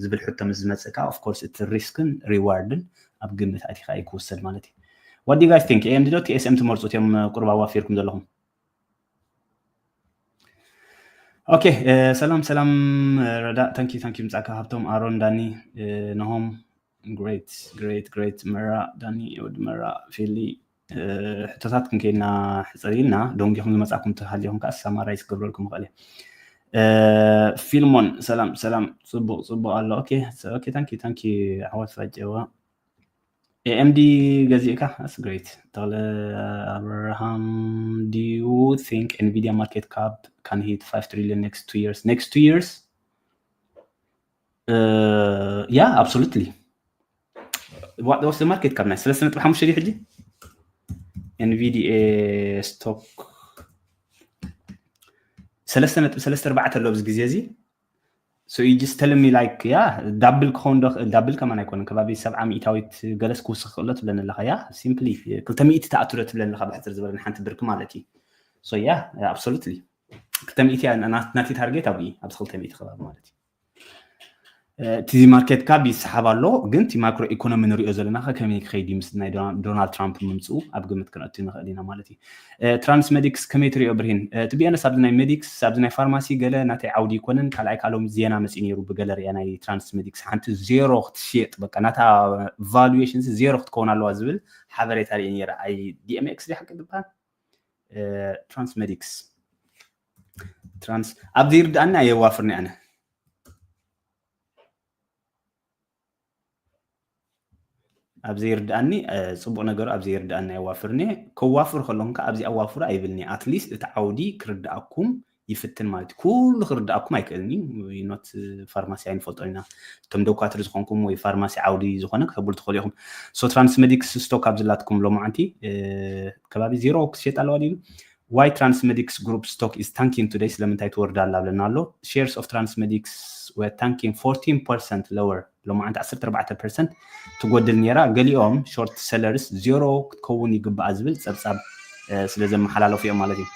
ዝብል ሕቶ ምስ ዝመፅእ ከዓ ኦፍኮርስ እቲ ሪስክን ሪዋርድን ኣብ ግምት ኣቲኻ እዩ ክውሰድ ማለት እዩ። What do you guys think? ኤኤምዲ ዶ ቲኤስኤም ትመርፁ እትዮም ቁርብ ኣዋፊርኩም ዘለኹም? ኦኬ። ሰላም ሰላም ረዳ ታንኪ ታንኪ ምፃካ ሃብቶም ኣሮን ዳኒ ነሆም ግሬት ግሬት ግሬት መራ ዳኒ ወዲ መራ ፊሊ ሕቶታት ክንከይድና ሕፅር ኢልና ደንጊኹም ዝመፃኩም ተሃሊኹም ከዓ ሳማራይዝ ክገብረልኩም ይኽእል እየ። ፊልሞን ሰላም ሰላም። ፅቡቅ ፅቡቅ ኣሎ። ኦኬ ኦኬ ታንኪ ታንኪ ኣሕዋት ፋጨዋ ኤኤምዲ ገዚእካ that's great። ተኽለ ኣብርሃም do you think Nvidia market cap can hit five trillion next two years? Next two years? Yeah absolutely. What was the market cap ናይ ሰለስተ ነጥቢ ሓሙሽተ ድዩ ሕጂ? Nvidia stock ሰለስተ ነጥቢ ሰለስተ ኣርባዕተ ኣሎ ኣብዚ ግዜ እዚ። So you just telling me like yeah double ክኸውን ዶ double ከማን ኣይኮነን ከባቢ ሰብዓ ሚእታዊት ገለስ ክውስኽ ክእሎ ትብለኒ ኣለኻ yeah simply ክልተ ሚእቲ ተኣቱ ዶ ትብለኒ ኣለኻ ብሕፅር ዝበለ ሓንቲ ብርኪ ማለት እዩ so yeah absolutely ክልተ ሚእቲ ናቲ ታርጌት ኣብኡ ኣብዚ ክልተ ሚእቲ ከባቢ ማለት እዩ እቲ ማርኬት ካፕ ይሰሓብ ኣሎ ግን እቲ ማክሮ ኢኮኖሚ ንሪኦ ዘለና ከ ከመይ ክኸይድ እዩ ምስ ናይ ዶናልድ ትራምፕ ምምፅኡ ኣብ ግምት ክነእቱ ንኽእል ኢና ማለት እዩ ትራንስመዲክስ ከመይ ትሪኦ ብርሂን ትቢያነስ ኣብዚ ናይ ሜዲክስ ኣብዚ ናይ ፋርማሲ ገለ ናተይ ዓውዲ ይኮነን ካልኣይ ካልኦም ዜና መፂኡ ነይሩ ብገለ ሪያ ናይ ትራንስመዲክስ ሓንቲ ዜሮ ክትሽየጥ በቃ ናታ ቫሉዌሽን ዜሮ ክትከውን ኣለዋ ዝብል ሓበሬታ ሪአ ነይረ ኣይ ዲኤምኤክስ ዲ ሓቂ ዝበሃል ትራንስመዲክስ ትራንስ ኣብ ዘይርድኣኒ ኣየዋፍርኒ ኣነ ኣብ ዘይርድኣኒ ፅቡቅ ነገሩ ኣብ ዘይርድኣኒ ኣየዋፍርኒ ከዋፍር ከለኹም ከዓ ኣብዚ ኣዋፍሩ ኣይብልኒ ኣትሊስት እቲ ዓውዲ ክርድኣኩም ይፍትን ማለት እዩ ኩሉ ክርድኣኩም ኣይክእልኒ ኖት ፋርማሲ ኣይንፈልጦ ኢና እቶም ደኳትሪ ዝኮንኩም ወይ ፋርማሲ ዓውዲ ዝኮነ ክትህብሉ ትኽእሉ ኢኹም so ትራንስመዲክስ ስቶክ ኣብ ዝላትኩም ሎማዓንቲ ከባቢ ዜሮ ክሸጥ ኣለዋ ድዩ Why Transmedics Group stock is tanking today ስለምንታይ ትወርድ ኣላ ብለና ኣሎ shares of Transmedics were tanking fourteen percent lower ሎማዓንቲ ዓሰርተ ኣርባዕተ ፐርሰንት ትጎድል ነይራ ገሊኦም short sellers zero ክትከውን ይግባኣ ዝብል ፀብፃብ ስለ ዘመሓላለፉ እዮም ማለት እዩ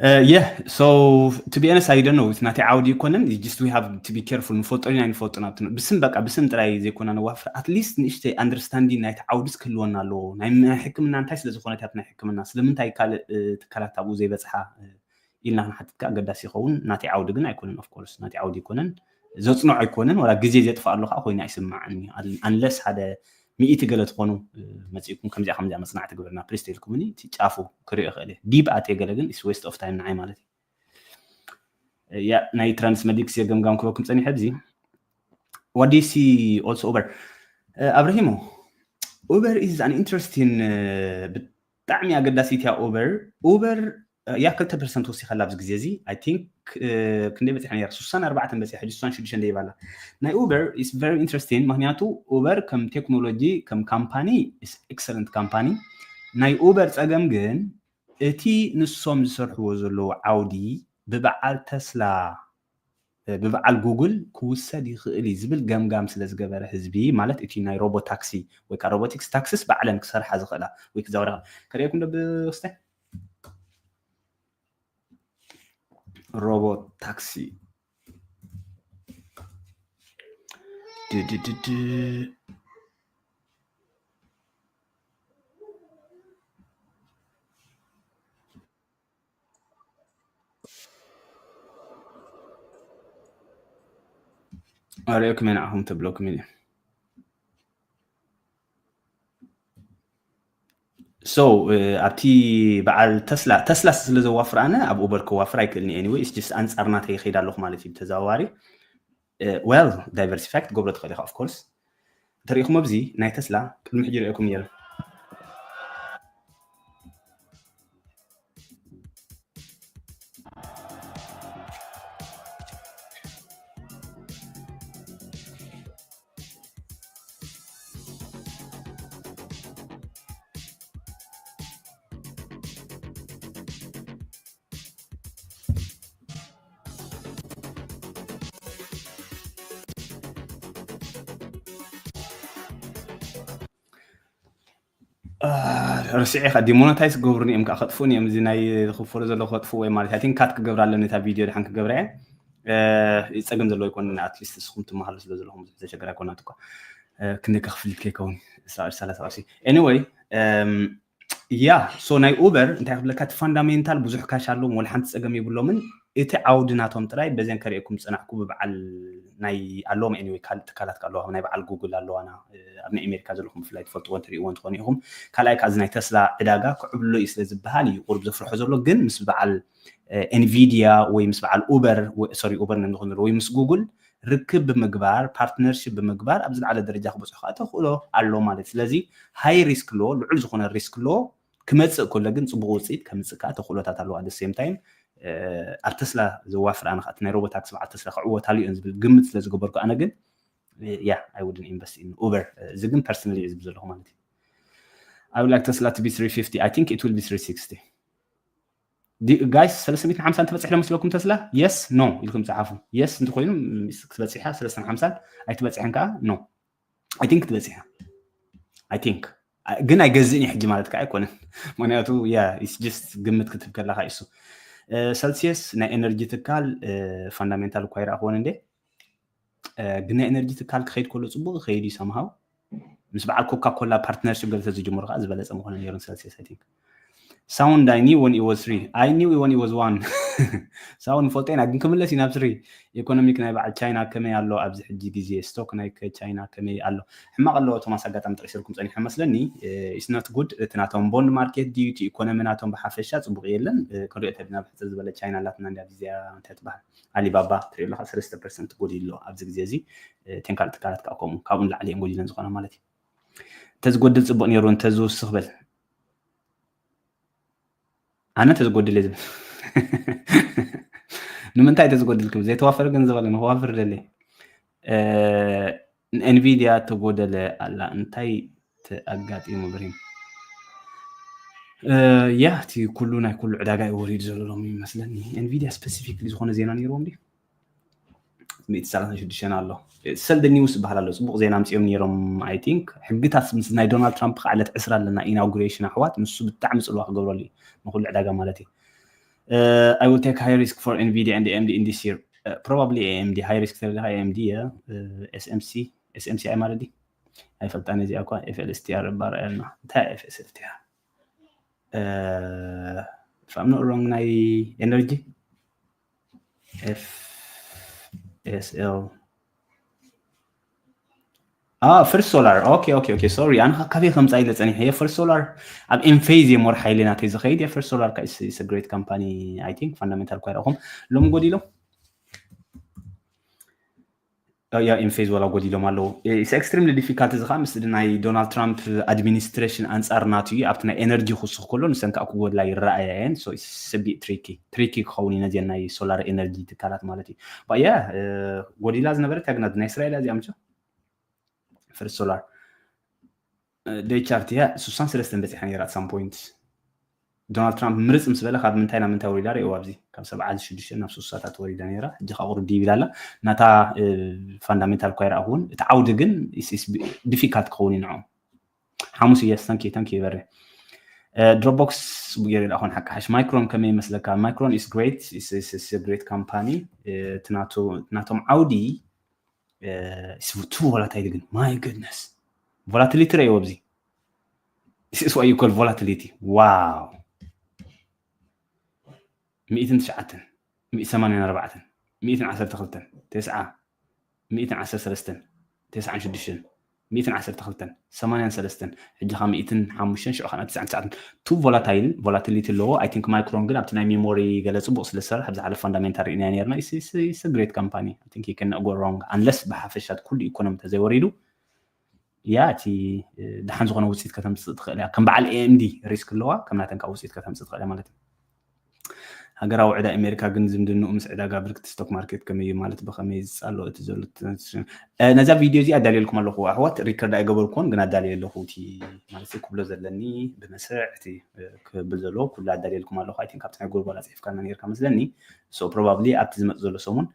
Uh, yeah, so to be honest, I don't know. It's not Audi Konen. You just we have to be careful. Nfoto ina nfoto na bisim baka bisim try ze konan wafr. At least nishte understanding night Audi skilwana lo. Na hikmna እንታይ ስለ ዝኾነ ታት ናይ ሕክምና ስለምንታይ ካል ትካላት ኣብኡ ዘይበጽሓ ኢልና ክንሓትት ከኣ ኣገዳሲ ይኸውን ናተይ ዓውዲ ግን ኣይኮነን of course ናተይ ዓውዲ ኣይኮነን ዘጽንዖ ኣይኮነን ወላ ግዜ ዘጥፍእ ኣሎ ከዓ ኮይኑ ኣይስማዕን እዩ unless ሓደ ሚእቲ ገለ ትኾኑ መፂእኩም ከምዚኣ ከምዚኣ መፅናዕቲ ግበርና ፕሊስ ተልኩምኒ እቲ ጫፉ ክሪኦ ይኽእል እየ ዲብ ኣትየ ገለ ግን is waste of time ንዓይ ማለት እዩ ያ ናይ ትራንስመዲክስ የገምጋም ክበኩም ፀኒሐ ብዚ what do you see also Uber ኣብርሂሞ Uber is an interesting ብጣዕሚ ኣገዳሲት እያ Uber Uber ያ ክልተ ፐርሰንት ወሲኸላ ኣብዚ ግዜ እዚ I think ክንደይ በፂሐ ነይራ ስሳን ኣርባዕተን በፂሐ ሕጂ ስሳን ሽዱሽተ እንደ ይባላ ናይ Uber is very interesting ምክንያቱ Uber ከም ቴክኖሎጂ ከም ካምፓኒ is excellent company ናይ Uber ፀገም ግን እቲ ንሶም ዝሰርሕዎ ዘለዉ ዓውዲ ብበዓል ተስላ ብበዓል ጉግል ክውሰድ ይኽእል እዩ ዝብል ገምጋም ስለ ዝገበረ ህዝቢ ማለት እቲ ናይ ሮቦ ታክሲ ወይ ከዓ ሮቦቲክስ ታክስስ ባዕለን ክሰርሓ ዝኽእላ ወይ ክዛወራ ከርእየኩም ዶ ብክስተ ሮቦት ታክሲ ኣርእዮኩም እየ ንዓኹም ተብለኩም እየ so ኣብቲ በዓል ተስላ ተስላ ስለ ዘዋፍር ኣነ ኣብ ኡበር ከዋፍር ኣይክእልኒ anyway just ኣንፃር ናተይ ይኸይድ ኣለኹ ማለት እዩ ብተዘዋዋሪ well diversify ክትገብሮ ትኽእል ኢኻ of course እንተሪኢኹም ኣብዚ ናይ ተስላ ቅድሚ ሕጂ ሪኦኩም ነይረ ረሲዐ ካ ዲሞኖታይዝ ክገብሩኒ እዮም ከዓ ከጥፉኒ እዮም እዚ ናይ ዝኽፈሉ ዘለዉ ከጥፍዎ እዮም ማለት ኣይ ካት ክገብር ኣለኒ እታ ቪድዮ ድሓን ክገብራ እየ ይፀገም ዘለዎ ይኮን ኣትሊስት ንስኹም ትመሃሉ ስለ ዘለኹም ብዙሕ ዘሸገር ኣይኮናት እኳ ክንደይ ከክፍሊት ከይከውን ሰላሳ ቅርሺ anyway ያ so ናይ ኡበር እንታይ ክብለካ እቲ ፋንዳሜንታል ብዙሕ ካሽ ኣለዎም ወላ ሓንቲ ፀገም የብሎምን እቲ ዓውዲ ናቶም ጥራይ በዘን ከርእየኩም ዝፀናሕኩ ብበዓል ናይ ኣለዎም anyway ካልእ ትካላት ኣለዋ ናይ በዓል ጉግል ኣለዋና ኣብ ናይ ኣሜሪካ ዘለኹም ብፍላይ ትፈልጥዎ እንትርእይዎ እንትኾኑ ኢኹም ካልኣይ ከዓ እዚ ናይ ተስላ ዕዳጋ ክዕብሎ እዩ ስለ ዝበሃል እዩ ቁሩብ ዘፍርሖ ዘሎ ግን ምስ በዓል ኤንቪድያ ወይ ምስ በዓል ኡበር ሶሪ ኡበር ንኾን ወይ ምስ ጉግል ርክብ ብምግባር ፓርትነርሽፕ ብምግባር ኣብ ዝለዓለ ደረጃ ክበፅሑ ከዓ ተኽእሎ ኣሎ ማለት ስለዚ ሃይ ሪስክ ሎ ልዑል ዝኾነ ሪስክ ሎ ክመፅእ ከሎ ግን ፅቡቅ ውፅኢት ከምፅእ ከዓ ተኽእሎታት ኣለዋ the same time ኣብ ተስላ ዘዋፍር ኣነ ከዓ ናይ ሮቦታክሲ በዓል ተስላ ክዕወታሉ እዮን ዝብል ግምት ስለ ዝገበርኩ ኣነ ግን yeah I wouldn't invest in Uber እዚ ግን personally እዩ ዝብል ዘለኹ ማለት እዩ I would like Tesla to be three fifty. I think it will be three sixty. Guys, ሰለስተ ሚእትን ሓምሳን ትበፅሕ ዶ መስለኩም ተስላ? Yes, no ኢልኩም ፃሓፉ። Yes እንተኮይኑ ትበፅሓ ሰለስተ ሓምሳን ኣይትበፅሕን ከዓ no. I think ትበፅሓ። I think ግን ኣይገዝእን እዩ ሕጂ ማለት ከዓ ኣይኮነን። ምክንያቱ yeah it's just ግምት ክትብ ከለካ እሱ ሰልሲየስ ናይ ኤነርጂ ትካል ፋንዳሜንታል እኳ ይረኣክዎን እንዴ ግን ናይ ኤነርጂ ትካል ክኸይድ ከሎ ፅቡቅ ይኸይድ እዩ ሰምሃው ምስ በዓል ኮካ ኮላ ፓርትነርሽፕ ገለ ተዝጅምሩ ከዓ ዝበለፀ ምኾነ ነይሩ ሰልሲየስ I think sound I knew when it was three. I knew when it was one. Sound ፈልጦ ኢና ግን ክምለስ እዩ ናብ ስሪ ኢኮኖሚክ ናይ በዓል ቻይና ከመይ ኣሎ ኣብዚ ሕጂ ግዜ ስቶክ ናይ ቻይና ከመይ ኣሎ ሕማቅ ኣሎ ቶማስ ኣጋጣሚ ጠቂሰልኩም ፀኒሐ መስለኒ it's not good እቲ ናቶም ቦንድ ማርኬት ድዩ እቲ ኢኮኖሚ ናቶም ብሓፈሻ ፅቡቅ የለን ክንሪኦ ተድና ብሕፅር ዝበለ ቻይና ኣላትና እንዲ ኣብዚ ዚኣ እንታይ ትበሃል ኣሊባባ ትሪኦ ኣለካ ሰለስተ ፐርሰንት ጎዲሉ ኣብዚ ግዜ እዚ ቴንካል ትካላት ከዓ ከምኡ ካብኡ ንላዕሊ እዮም ጎዲለን ዝኾነ ማለት እዩ እንተዝጎድል ፅቡቅ ነይሩ እንተዝውስኽ በል ኣነ ተዝጎድል ዝብል ንምንታይ ተዝጎድል ክብል ዘይተዋፈረ ገንዘብ ኣለ ንክዋፍር ደለ ኤንቪድያ ተጎደለ ኣላ እንታይ ኣጋጢሙ ብሪም ያ እቲ ኩሉ ናይ ኩሉ ዕዳጋ እዩ ወሪዱ ዘሎ ሎሚ ይመስለኒ ኤንቪድያ ስፔሲፊክሊ ዝኾነ ዜና ነይርዎም ድዩ ሚእቲ ሰላሳ ሽዱሽተ ኣሎ ሰልደ ኒውስ ዝበሃል ኣሎ ፅቡቅ ዜና ኣምፅኦም ነይሮም I think ሕግታት ምስ ናይ ዶናልድ ትራምፕ ከዓ ዕለት ዕስራ ኣለና ኢናጉሬሽን ኣሕዋት ንሱ ብጣዕሚ ፅልዋ ክገብረሉ እዩ ንኩሉ ዕዳጋ ማለት እዩ I will take high risk for Nvidia and AMD in this year probably AMD high risk ተለካ AMD SMC SMCI ማለት ድዩ ኣይፈልጣን እዚኣ እኳ FLSTR እባ ረኣየልና እንታይ FSLTR if I'm not wrong ናይ ኤነርጂ FSL Ah, First Solar. Okay, okay, okay. Sorry. ኣነ ካበይ ከምፃ ኢለ ፀኒሐ የ First Solar ኣብ Enphase እየ more highly ናተይ ዝኸይድ የ First Solar ከዓ is a great company I think fundamental እኳ ይረእኹም ሎም ጎዲሎም ያ Enphase ዋላ ጎዲሎም ኣለዉ it's extremely difficult እዚ ከዓ ምስ ናይ ዶናልድ ትራምፕ ኣድሚኒስትሬሽን ኣንፃር ናቱ እዩ ኣብቲ ናይ ኤነርጂ ክውስኽ ከሎ ንሰን ከዓ ክጎድላ ይረኣያ እየን so it's a bit tricky tricky ክኸውን እዩ ነዚአን ናይ ሶላር ኤነርጂ ትካላት ማለት እዩ ባያ ጎዲላ ዝነበረት ያግና ናይ እስራኤል እዚኣ ምቸ First Solar ደይ ቻርት እያ ስሳን ሰለስተን በፂሓ ነይራ at some point ዶናልድ ትራምፕ ምርፅ ምስ በለ ካብ ምንታይ ናብ ምንታይ ወሪዳ ርእዋ ኣብዚ ካብ ሰብዓ ሽዱሽተ ናብ ስሳታት ወሪዳ ነይራ ሕጂ ካብ ቁርብ ዲብ ኢላ ኣላ ናታ ፋንዳሜንታል እኳ ይረኣኹ እውን እቲ ዓውዲ ግን difficult ክኸውን እዩ ንዖም ሓሙስ እየ thank you thank you በረ ድሮፕቦክስ ጽቡቅ ገይሩ ይልኣኾን ሓቂ ሓሽ ማይክሮን ከመይ ይመስለካ micron is great great company ናቶም ዓውዲ too volatile ግን my goodness volatility ረእይዎ ኣብዚ this is what you call volatility wow ሚእትን ትሽዓተን ሚእትን ሰማንያን ኣርባዕተን ሚእትን ዓሰርተ ክልተን ተስዓ ሚእትን ዓሰርተ ሰለስተን ተስዓን ሽዱሽተን ሚእትን ዓሰርተ ክልተን ሰማንያን ሰለስተን ሕጂ ከዓ ሚእትን ሓሙሽተን ሽዑ ከዓ ትስዓን ትስዓትን too volatile volatility ኣለዎ I think micron ግን ኣብቲ ናይ ሜሞሪ ገለ ፅቡቅ ስለ ዝሰርሕ ኣብ ዝሓለፈ ፋንዳሜንታል ርኢና ነርና it's a great company I think you cannot go wrong unless ብሓፈሻት ኩሉ ኢኮኖሚ ተዘይወሪዱ ያ እቲ ደሓን ዝኾነ ውፅኢት ከተምፅእ ትኽእል እያ ከም በዓል AMD risk ኣለዋ ከም ናተን ካብ ውፅኢት ከተምፅእ ትኽእል እያ ማለት እዩ ሃገራዊ ዕዳ ኣሜሪካ ግን ዝምድንኡ ምስ ዕዳጋ ብርክቲ ስቶክ ማርኬት ከመይ እዩ ማለት ብኸመይ ዝፃሎ እቲ ዘሎ ነዛ ቪድዮ እዚ ኣዳልየልኩም ኣለኹ ኣሕዋት ሪከርድ ኣይገበርኩዎን ግን ኣዳልየ ኣለኹ እቲ ማለት ክብሎ ዘለኒ ብመስርዕ እቲ ክብል ዘለዎ ኩሉ ኣዳልየልኩም ኣለኹ ኣይ ካብቲ ናይ ጎልጎላ ፅሒፍካና ነርካ መስለኒ so probably ኣብቲ ዝመፅ ዘሎ ሰሙን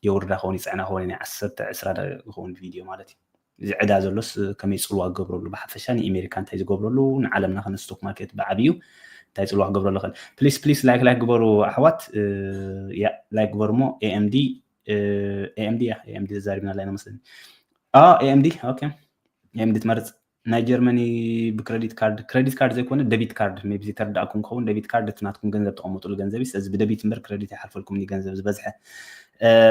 የውርዳ ከውን ይፅዕና ከውን ናይ ዓሰርተ ዕስራ ደቂቕ ዝኸውን ቪድዮ ማለት እዩ እዚ ዕዳ ዘሎስ ከመይ ፅልዋ ክገብረሉ ብሓፈሻ ንኤሜሪካ እንታይ ዝገብረሉ ንዓለምና ከነ ስቶክ ማርኬት ብዓብዩ እንታይ ፅልዋ ክገብረሉ ይኽእል please please like like ግበሩ ኣሕዋት like ግበሩ ሞ AMD AMD እያ AMD ተዛሪብና ላይ መስለኒ AMD okay AMD ትመርፅ ናይ ጀርመኒ ብክረዲት ካርድ ክረዲት ካርድ ዘይኮነ ደቢት ካርድ ቢ ዝተረዳእኩም ከውን ደቢት ካርድ እቲ ናትኩም ገንዘብ ተቐመጡሉ ገንዘብ ስለዚ ብደቢት እምበር ክረዲት ይሓልፈልኩም ገንዘብ ዝበዝሐ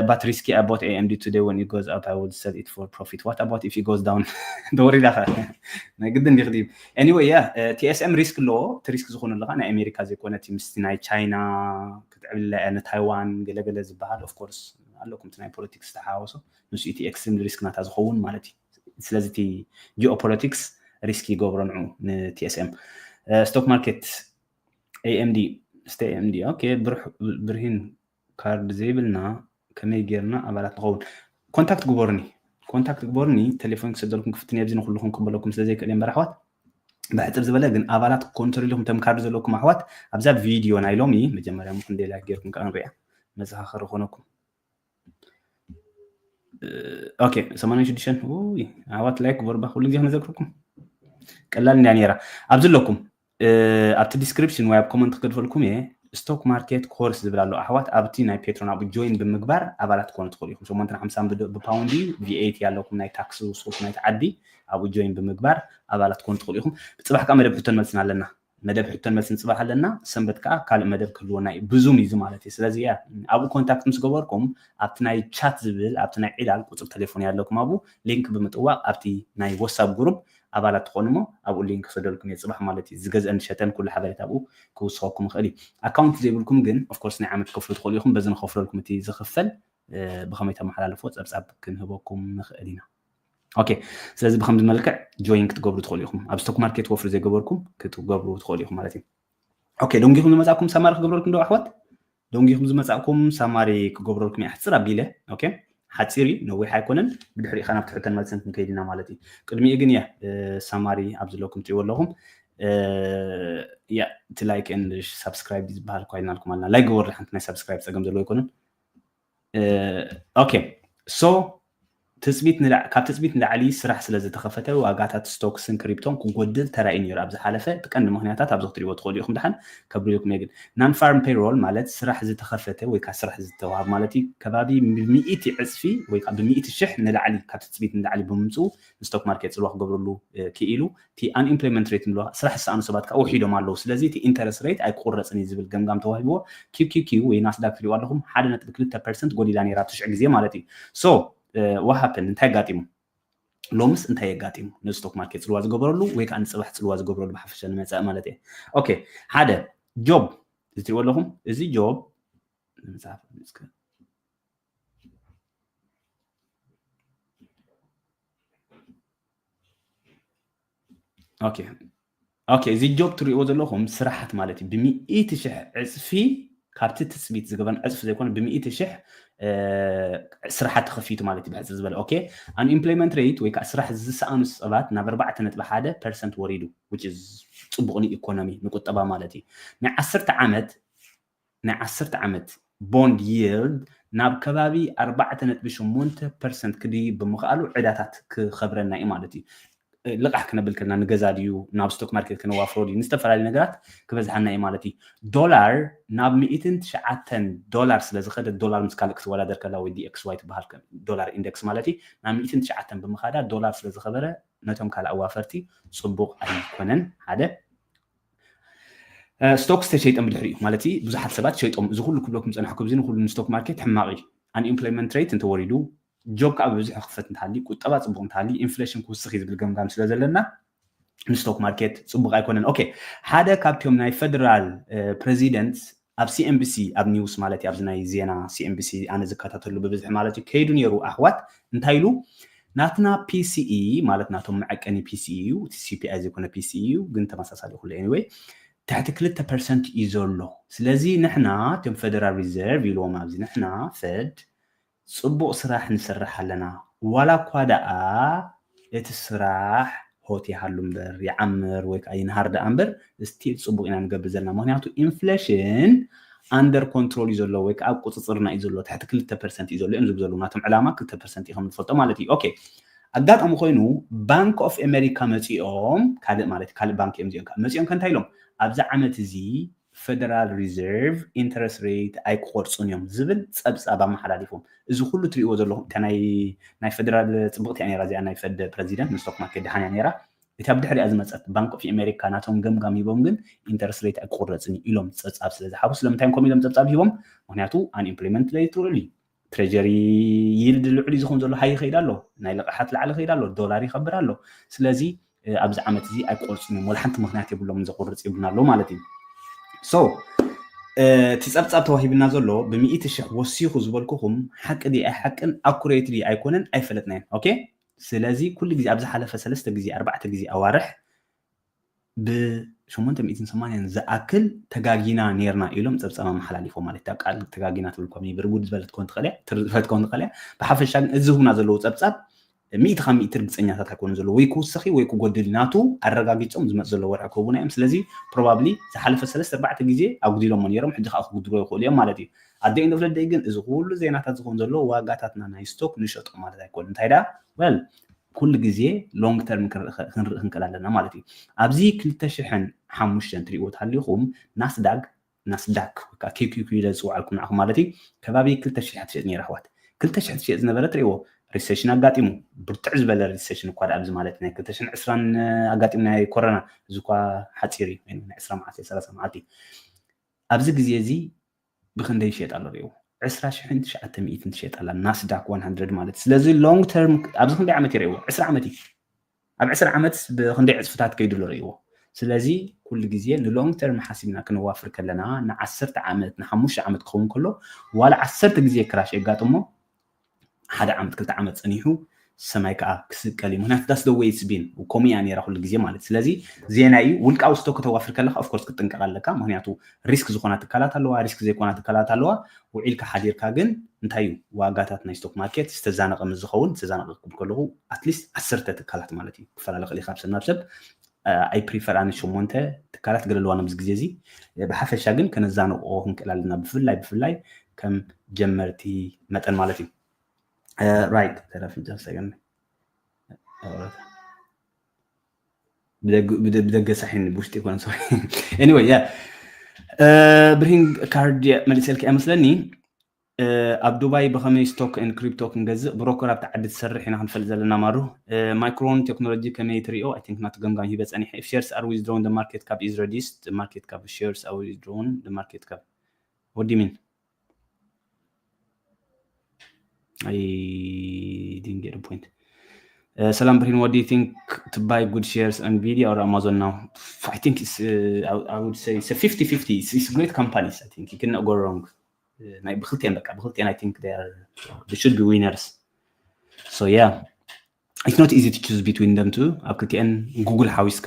but risky about AMD today when it goes up I would sell it for profit what about if it goes down ተወሪዳ ናይ ግድን ዲኽዲ anyway yeah TSM risk ኣለዎ እቲ risk ዝኾኑ ኣለካ ናይ ኣሜሪካ ዘይኮነ እቲ ምስቲ ናይ ቻይና ክትዕብልላ እያ ንታይዋን ገለገለ ዝበሃል of course ኣለኩም ናይ ፖለቲክስ ዝተሓዋወሶ ንሱ እቲ extreme risk ናታ ዝኸውን ማለት እዩ ስለዚ እቲ geopolitics risk ይገብሮ ንዑ ን TSM stock market AMD ስተ AMD okay ብርሂን ካርድ ዘይብልና ከመይ ጌርና ኣባላት ንኸውን contact ግበሩኒ contact ግበሩኒ ቴሌፎን ክሰደልኩም ክፍትን ኣብዚ ንኩልኹም ክበለኩም ስለ ዘይክእል እምበር ኣሕዋት ብሕፅር ዝበለ ግን ኣባላት ክትኮኑ ተደሊኹም፣ ተምካዱ ዘለኩም ኣሕዋት ኣብዛ ቪድዮ ናይ ሎሚ መጀመርያ ምኹን ደላይ ጌርኩም ከዓ ንሪኣ መዘኻኸሪ ኮነኩም። ኦኬ ሰማንያ ሽዱሽተ ኣሕዋት ላይክ ግበሩ። ኩሉ ግዜ ክነዘክርኩም ቀላል እንድያ ነይራ። ኣብዚ ኣለኩም ኣብቲ ዲስክሪፕሽን ወይ ኣብ ኮመንት ክገድፈልኩም እየ። ስቶክ ማርኬት ኮርስ ዝብል ኣሎ ኣሕዋት፣ ኣብቲ ናይ ፔትሮን ኣብኡ ጆይን ብምግባር ኣባላት ክኾኑ ትኽእሉ ኢኹም። ሸሞንተን ሓምሳን ብፓውንድ እዩ። ቪኤቲ ኣለኩም ናይ ታክስ ውሱት ናይቲ ዓዲ፣ ኣብኡ ጆይን ብምግባር ኣባላት ክኾኑ ትኽእሉ ኢኹም። ብፅባሕ ከዓ መደብ ሕቶን መልስን ኣለና። መደብ ሕቶን መልስን ፅባሕ ኣለና። ሰንበት ከዓ ካልእ መደብ ክህልወና እዩ። ብዙም እዩ ማለት እዩ። ስለዚ እያ ኣብኡ ኮንታክት ምስ ገበርኩም ኣብቲ ናይ ቻት ዝብል ኣብቲ ናይ ዒላል ቁፅር ቴሌፎን ያለኩም ኣብኡ ሊንክ ብምጥዋቅ ኣብቲ ናይ ወሳብ ግሩፕ ኣባላት ትኾኑ እሞ ኣብኡ ሊንክ ክሰደልኩም እየ ፅባሕ ማለት እዩ። ዝገዝአን ዝሸጠን ኩሉ ሓበሬታ ኣብኡ ክውስኸኩም ይኽእል እዩ። ኣካውንት ዘይብልኩም ግን ኦፍኮርስ ናይ ዓመት ትከፍሉ ትኽእሉ ኢኹም። በዚ ንኸፍለልኩም እቲ ዝኽፈል ብኸመይ ተመሓላልፎ ፀብፃብ ክንህበኩም ንኽእል ኢና። ኦኬ ስለዚ ብከምዚ መልክዕ ጆይን ክትገብሩ ትኽእሉ ኢኹም። ኣብ ስቶክ ማርኬት ወፍሪ ዘይገበርኩም ክትገብሩ ትኽእሉ ኢኹም ማለት እዩ። ኦኬ ደንጊኹም ዝመፃኩም ሳማሪ ክገብረልኩም ዶ ኣሕዋት? ደንጊኹም ዝመፃእኩም ሳማሪ ክገብረልኩም እየ ኣሕፅር ኣቢለ። ኦኬ ሓፂር እዩ ነዊሕ ኣይኮነን። ብድሕሪኡ ከዓ ናብቲ ሕቶን መልስን ክንከይድ ኢና ማለት እዩ። ቅድሚኡ ግን እየ ሳማሪ ኣብ ዘለኩም ትሪእዎ ኣለኹም። ያ እቲ ላይክ ኤንድ ሳብስክራይብ ዝበሃል እኳ ኢልናልኩም ኣለና። ላይክ ግበሩ ሓንቲ ናይ ሳብስክራይብ ፀገም ዘለዎ ኣይኮነን። ኦኬ ሶ ትፅቢት ካብ ትፅቢት ንላዕሊ ስራሕ ስለ ዝተኸፈተ ዋጋታት ስቶክስን ክሪፕቶን ክጎድል ተራእዩ ነይሩ ኣብ ዝሓለፈ። እቲ ቀንዲ ምክንያታት ኣብዚ ክትሪእዎ ትኽእሉ ኢኹም። ድሓን ከብርልኩም እየ ግን ናን ፋርም ፔሮል ማለት ስራሕ ዝተኸፈተ ወይ ከዓ ስራሕ ዝተዋሃብ ማለት እዩ። ከባቢ ብሚእቲ ዕፅፊ ወይ ከዓ ብሚእቲ ሽሕ ንላዕሊ ካብ ትፅቢት ንላዕሊ ብምምፅኡ ንስቶክ ማርኬት ፅልዋ ክገብረሉ ክኢሉ። እቲ ኣንኢምፕሎይመንት ሬት ንብሎ ስራሕ ዝሰኣኑ ሰባት ከዓ ውሒዶም ኣለዉ። ስለዚ እቲ ኢንተረስት ሬት ኣይክቁረፅን እዩ ዝብል ገምጋም ተዋሂብዎ። ኪውኪውኪው ወይ ናስዳክ ትሪእዋ ኣለኹም ሓደ ነጥቢ ክልተ ፐርሰንት ጎዲላ ነይራ ትሽዑ ግዜ ማለት እዩ። ሶ ዋሃፕን እንታይ ኣጋጢሙ? ሎምስ እንታይ የጋጢሙ? ነዚ ስቶክ ማርኬት ፅልዋ ዝገበረሉ ወይ ከዓ ንፅባሕ ፅልዋ ዝገብረሉ ብሓፈሻ ንመፃኢ ማለት እየ። ኦኬ ሓደ ጆብ እዚ ትሪእዎ ኣለኹም። እዚ ጆብ ንምፅሓፍ ኦኬ ኦኬ እዚ ጆብ ትሪእዎ ዘለኹም ስራሓት ማለት እዩ። ብሚእቲ ሽሕ ዕፅፊ ካብቲ ትፅቢት ዝገበርን ዕፅፊ ዘይኮነ ብሚእቲ ሽሕ ስራሓት ተኸፊቱ ማለት እዩ። ብሕፅር ዝበለ ኦኬ ኣንኢምፕሎይመንት ሬት ወይ ከዓ ስራሕ ዝሰኣኑ ሰባት ናብ ኣርባዕተ ነጥቢ ሓደ ፐርሰንት ወሪዱ። ፅቡቕ ንኢኮኖሚ ንቁጠባ ማለት እዩ። ናይ ዓሰርተ ዓመት ናይ ዓሰርተ ዓመት ቦንድ ይልድ ናብ ከባቢ ኣርባዕተ ነጥቢ ሸሞንተ ፐርሰንት ክድይብ ብምኽኣሉ ዕዳታት ክኸብረና እዩ ማለት እዩ። ልቓሕ ክነብል ከለና ንገዛ ድዩ ናብ ስቶክ ማርኬት ክነዋፍሮ ድዩ ንዝተፈላለዩ ነገራት ክበዝሓና እዩ ማለት እዩ። ዶላር ናብ ሚእትን ትሽዓተን ዶላር ስለ ዝኸደ ዶላር ምስ ካልእ ክትወዳደር ከላ ወይ ዲኤክስዋይ ትበሃል ዶላር ኢንደክስ ማለት እዩ ናብ ሚእትን ትሽዓተን ብምኻዳ ዶላር ስለ ዝኸበረ ነቶም ካልእ ኣዋፈርቲ ፅቡቕ ኣይኮነን። ሓደ ስቶክስ ተሸይጦም ብድሕሪኡ ማለት ብዙሓት ሰባት ሸይጦም እዚ ኩሉ ክብለኩም ዝፀናሕኩ እዚ ንኩሉ ንስቶክ ማርኬት ሕማቕ እዩ። ኣንኢምፕሎይመንት ሬት እንተወሪዱ ጆብ ከዓ ብብዝሒ ክፈት እንተሃሊ ቁጠባ ፅቡቕ እንተሃሊ ኢንፍሌሽን ክውስኽ እዩ ዝብል ገምጋም ስለ ዘለና ንስቶክ ማርኬት ፅቡቕ ኣይኮነን። ኦኬ ሓደ ካብቲኦም ናይ ፈደራል ፕሬዚደንት ኣብ ሲኤንቢሲ ኣብ ኒውስ ማለት ኣብዚ ናይ ዜና ሲኤንቢሲ ኣነ ዝከታተሉ ብብዝሒ ማለት እዩ ከይዱ ነይሩ ኣሕዋት እንታይ ኢሉ ናትና ፒሲኢ ማለት ናቶም መዐቀኒ ፒሲኢ እዩ እቲ ሲፒኣይ ዘይኮነ ፒሲኢ እዩ ግን ተመሳሳሊ ኩሉ ኤኒወይ ትሕቲ ክልተ ፐርሰንት እዩ ዘሎ። ስለዚ ንሕና እቶም ፈደራል ሪዘርቭ ኢልዎም ኣብዚ ንሕና ፈድ ፅቡቕ ስራሕ ንሰርሕ ኣለና ዋላ እኳ ደኣ እቲ ስራሕ ሆት ይሃሉ እምበር ይዓምር ወይ ከዓ ይንሃር ደኣ እምበር ስቲል ፅቡቕ ኢና ንገብር ዘለና ምክንያቱ ኢንፍሌሽን ኣንደር ኮንትሮል እዩ ዘሎ ወይ ከዓ ቁፅፅርና እዩ ዘሎ ትሕቲ ክልተ ፐርሰንት እዩ ዘሎ እዮም ዝብሉ ዘለዉ ናቶም ዕላማ ክልተ ፐርሰንት እዩ ከም ንፈልጦ ማለት እዩ ኦኬ ኣጋጣሚ ኮይኑ ባንክ ኦፍ ኣሜሪካ መፂኦም ካልእ ማለት ካልእ ባንክ እዮም እዚኦም መፂኦም ከ እንታይ ኢሎም ኣብዚ ዓመት እዚ ፈደራል ሪዘርቭ ኢንተረስት ሬት ኣይክቆርፁን እዮም ዝብል ፀብፃብ ኣመሓላሊፎም እዚ ኩሉ ትሪእዎ ዘለኹም እታ ናይ ፈደራል ፅብቕቲ እያ ነራ እዚኣ ናይ ፈድ ፕረዚደንት ንስቶክ ማርኬት ድሓን እያ ነራ እቲ ኣብ ድሕሪኣ ዝመፀት ባንክ ኦፍ ኣሜሪካ ናቶም ገምጋም ሂቦም ግን ኢንተረስት ሬት ኣይክቁረፅን እዩ ኢሎም ፀብፃብ ስለ ዝሃቡ ስለምንታይ እዮም ከምኡ ኢሎም ፀብፃብ ሂቦም ምክንያቱ ኣንኢምፕሎይመንት ሬት ልዑል እዩ ትሬጀሪ ይልድ ልዑል እዩ ዝኸውን ዘሎ ሃይ ይኸይድ ኣሎ ናይ ልቕሓት ላዕሊ ይኸይድ ኣሎ ዶላር ይኸብር ኣሎ ስለዚ ኣብዚ ዓመት እዚ ኣይቆርፅን እዮም ወላ ሓንቲ ምክንያት የብሎምን ዘቁርፅ ይብሉና ኣለዉ ማለት እዩ so እቲ ፀብፃብ ተዋሂብና ዘሎ ብሚእቲ ሽሕ ወሲኹ ዝበልኩኹም ሓቂ ድዩ ኣይሓቅን ኣኩሬት ድዩ ኣይኮነን ኣይፈለጥናዮን okay ስለዚ ኩሉ ግዜ ኣብ ዝሓለፈ ሰለስተ ግዜ ኣርባዕተ ግዜ ኣዋርሕ ብሸሞንተ ሚእትን ሰማንያን ዝኣክል ተጋጊና ኔርና ኢሎም ፀብፃብ ኣመሓላሊፎም ማለት እያ ቃል ተጋጊና ትብል ኮም ብርጉድ ዝበለት ኮን ትኽእል እያ ትርዝፈት ኮን ትኽእል እያ ብሓፈሻ ግን እዚ ዝህቡና ዘለዉ ፀብፃብ ሚእቲ ካብ ሚእቲ ርግፀኛታት ኣይኮኑ ዘለዎ፣ ወይ ክውስኺ ወይ ክጎድል ናቱ ኣረጋጊፆም ዝመፅ ዘሎ ወርሒ ክህቡና እዮም። ስለዚ ፕሮባብሊ ዝሓለፈ ሰለስተ ኣርባዕተ ግዜ ኣጉዲሎሞ ነይሮም፣ ሕጂ ከዓ ክጉድሎ ይኽእሉ እዮም ማለት እዩ። ኣደ ኢንዶፍለደይ ግን እዚ ኩሉ ዜናታት ዝኸውን ዘሎ ዋጋታትና ናይ ስቶክ ንሸጦ ማለት ኣይኮን። እንታይ ደኣ ወል ኩሉ ግዜ ሎንግ ተርም ክንርኢ ክንክእል ኣለና ማለት እዩ። ኣብዚ ክልተ ሽሕን ሓሙሽተን ትሪእዎ ተሃሊኹም ናስዳግ ናስዳክ ወይ ከዓ ኬኪኪ ኢለ ዝፅውዓልኩም ንዓኹም ማለት እዩ። ከባቢ ክልተ ሽሕ ትሸጥ ነይራ ኣሕዋት። ክልተ ሽሕ ትሸጥ ዝነበረ ትሪእዎ ሪሴሽን ኣጋጢሙ ብርትዕ ዝበለ ሪሴሽን እኳ ኣብዚ ማለት ናይ ክልተ ሽሕን ዕስራን ኣጋጢሙ ናይ ኮረና እዚ እኳ ሓፂር እዩ ናይ ዕስራ መዓልቲ ሰላሳ መዓልቲ ኣብዚ ግዜ እዚ ብክንደይ ይሸጥ ኣሎ ሪእዎ ዕስራ ሽሕን ትሽዓተ ሚእትን ትሸጥ ኣላ ናስዳክ ዋን ሃንድረድ ማለት ስለዚ ሎንግ ተርም ኣብዚ ክንደይ ዓመት ይሪእዎ ዕስራ ዓመት እዩ ኣብ ዕስራ ዓመት ብክንደይ ዕፅፍታት ከይዱ ኣሎ ሪእዎ ስለዚ ኩሉ ግዜ ንሎንግ ተርም ሓሲብና ክንዋፍር ከለና ንዓሰርተ ዓመት ንሓሙሽተ ዓመት ክኸውን ከሎ ዋላ ዓሰርተ ግዜ ክራሽ የጋጥሞ ሓደ ዓመት ክልተ ዓመት ፀኒሑ ሰማይ ከዓ ክስቀል እዩ ምክንያቱ that's the way it's been ከምኡ እያ ነይራ ኩሉ ግዜ ማለት ስለዚ ዜና እዩ ውልቃዊ ስቶክ ከተዋፍር ከለካ ኦፍኮርስ ክትጥንቀቕ ኣለካ ምክንያቱ ሪስክ ዝኾና ትካላት ኣለዋ ሪስክ ዘይኮና ትካላት ኣለዋ ውዒልካ ሓዲርካ ግን እንታይ እዩ ዋጋታት ናይ ስቶክ ማርኬት ዝተዛነቐ ምስ ዝኸውን ዝተዛነቐ ክብል ከለኹ ኣትሊስት ዓሰርተ ትካላት ማለት እዩ ክፈላለ ክእል ካብ ሰብ ናብ ሰብ ኣይ ፕሪፈር ኣነ ሸሞንተ ትካላት ገለ ኣለዋ ኣብዚ ግዜ እዚ ብሓፈሻ ግን ከነዛንቆ ክንክእል ኣለና ብፍላይ ብፍላይ ከም ጀመርቲ መጠን ማለት እዩ right ተረፍ ጀርሰገን ብደገ ሳሒን ብውሽጢ ይኮነ ሶሪ anyway yeah ብሪንግ ካርድ መሊሰልካ እመስለኒ ኣብ ዱባይ ብኸመይ stock and crypto ክንገዝእ broker ኣብቲ ዓዲ ትሰርሕ ኢና ክንፈልጥ ዘለና ማሩ micron technology ከመይ ትሪኦ I think ናቱ ገምጋም ሂበ ፀኒሐ if shares are withdrawn the market cap is reduced the market cap shares are withdrawn the market cap what do you mean I didn't get the point. Uh, Salam Brahim, what do you think to buy good shares Nvidia or Amazon now? I think it's, uh, I, I would say it's a fifty fifty. It's, it's great companies. I think you cannot go wrong. Uh, ብክልቲኤን በቃ ብክልቲኤን I think they are they should be winners. So yeah, it's not easy to choose between them two. ኣብ ክልቲኤን ጉግል ሓዊስካ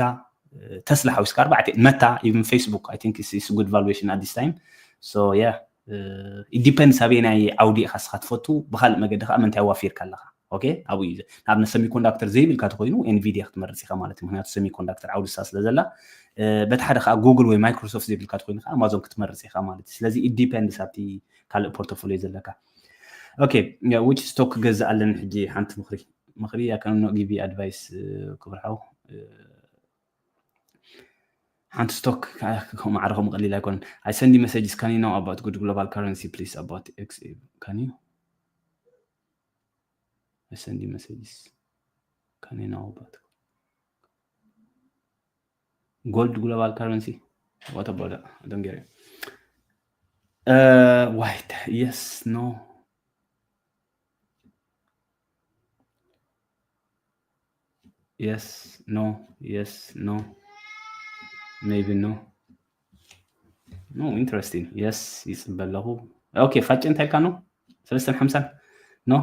ተስላ ሓዊስካ ኣርባዕተ መታ even Facebook I think it's, it's good valuation at this time. So yeah, it depends ኣበየናይ ዓውዲ ኢኻ ስኻ ትፈቱ ብካልእ መገዲ ከዓ ምንታይ ዋፊርካ ኣለካ okay ኣብኡ እዩ ንኣብነት ሰሚኮንዳክተር ዘይብልካ ተኮይኑ ኤንቪዲያ ክትመርፅ ኢኻ ማለት እዩ ምክንያቱ ሰሚኮንዳክተር ዓውዲ ሳ ስለ ዘላ በቲ ሓደ ከዓ ጉግል ወይ ማይክሮሶፍት ዘይብልካ ተኮይኑ ከዓ ኣማዞን ክትመርፅ ኢኻ ማለት እዩ ስለዚ it depends ኣብቲ ካልእ ፖርቶፎሊዮ ዘለካ okay which stock ክገዝእ ኣለኒ ሕጂ ሓንቲ ምክሪ ምክሪ I cannot give advice ክብርሓው ሓንቲ stock ማዕረ ከም ቀሊል ኣይኮነን I send messages can you know about good global currency please about X can you I send messages can you know about gold global currency what about that I don't get it uh why yes no Yes, no, yes, no. Maybe no. No, interesting. Yes, ይፅበ ኣለኹ። Okay, ፋጭ እንታይ ኢልካ ነው? ሰለስተን ሓምሳን? No?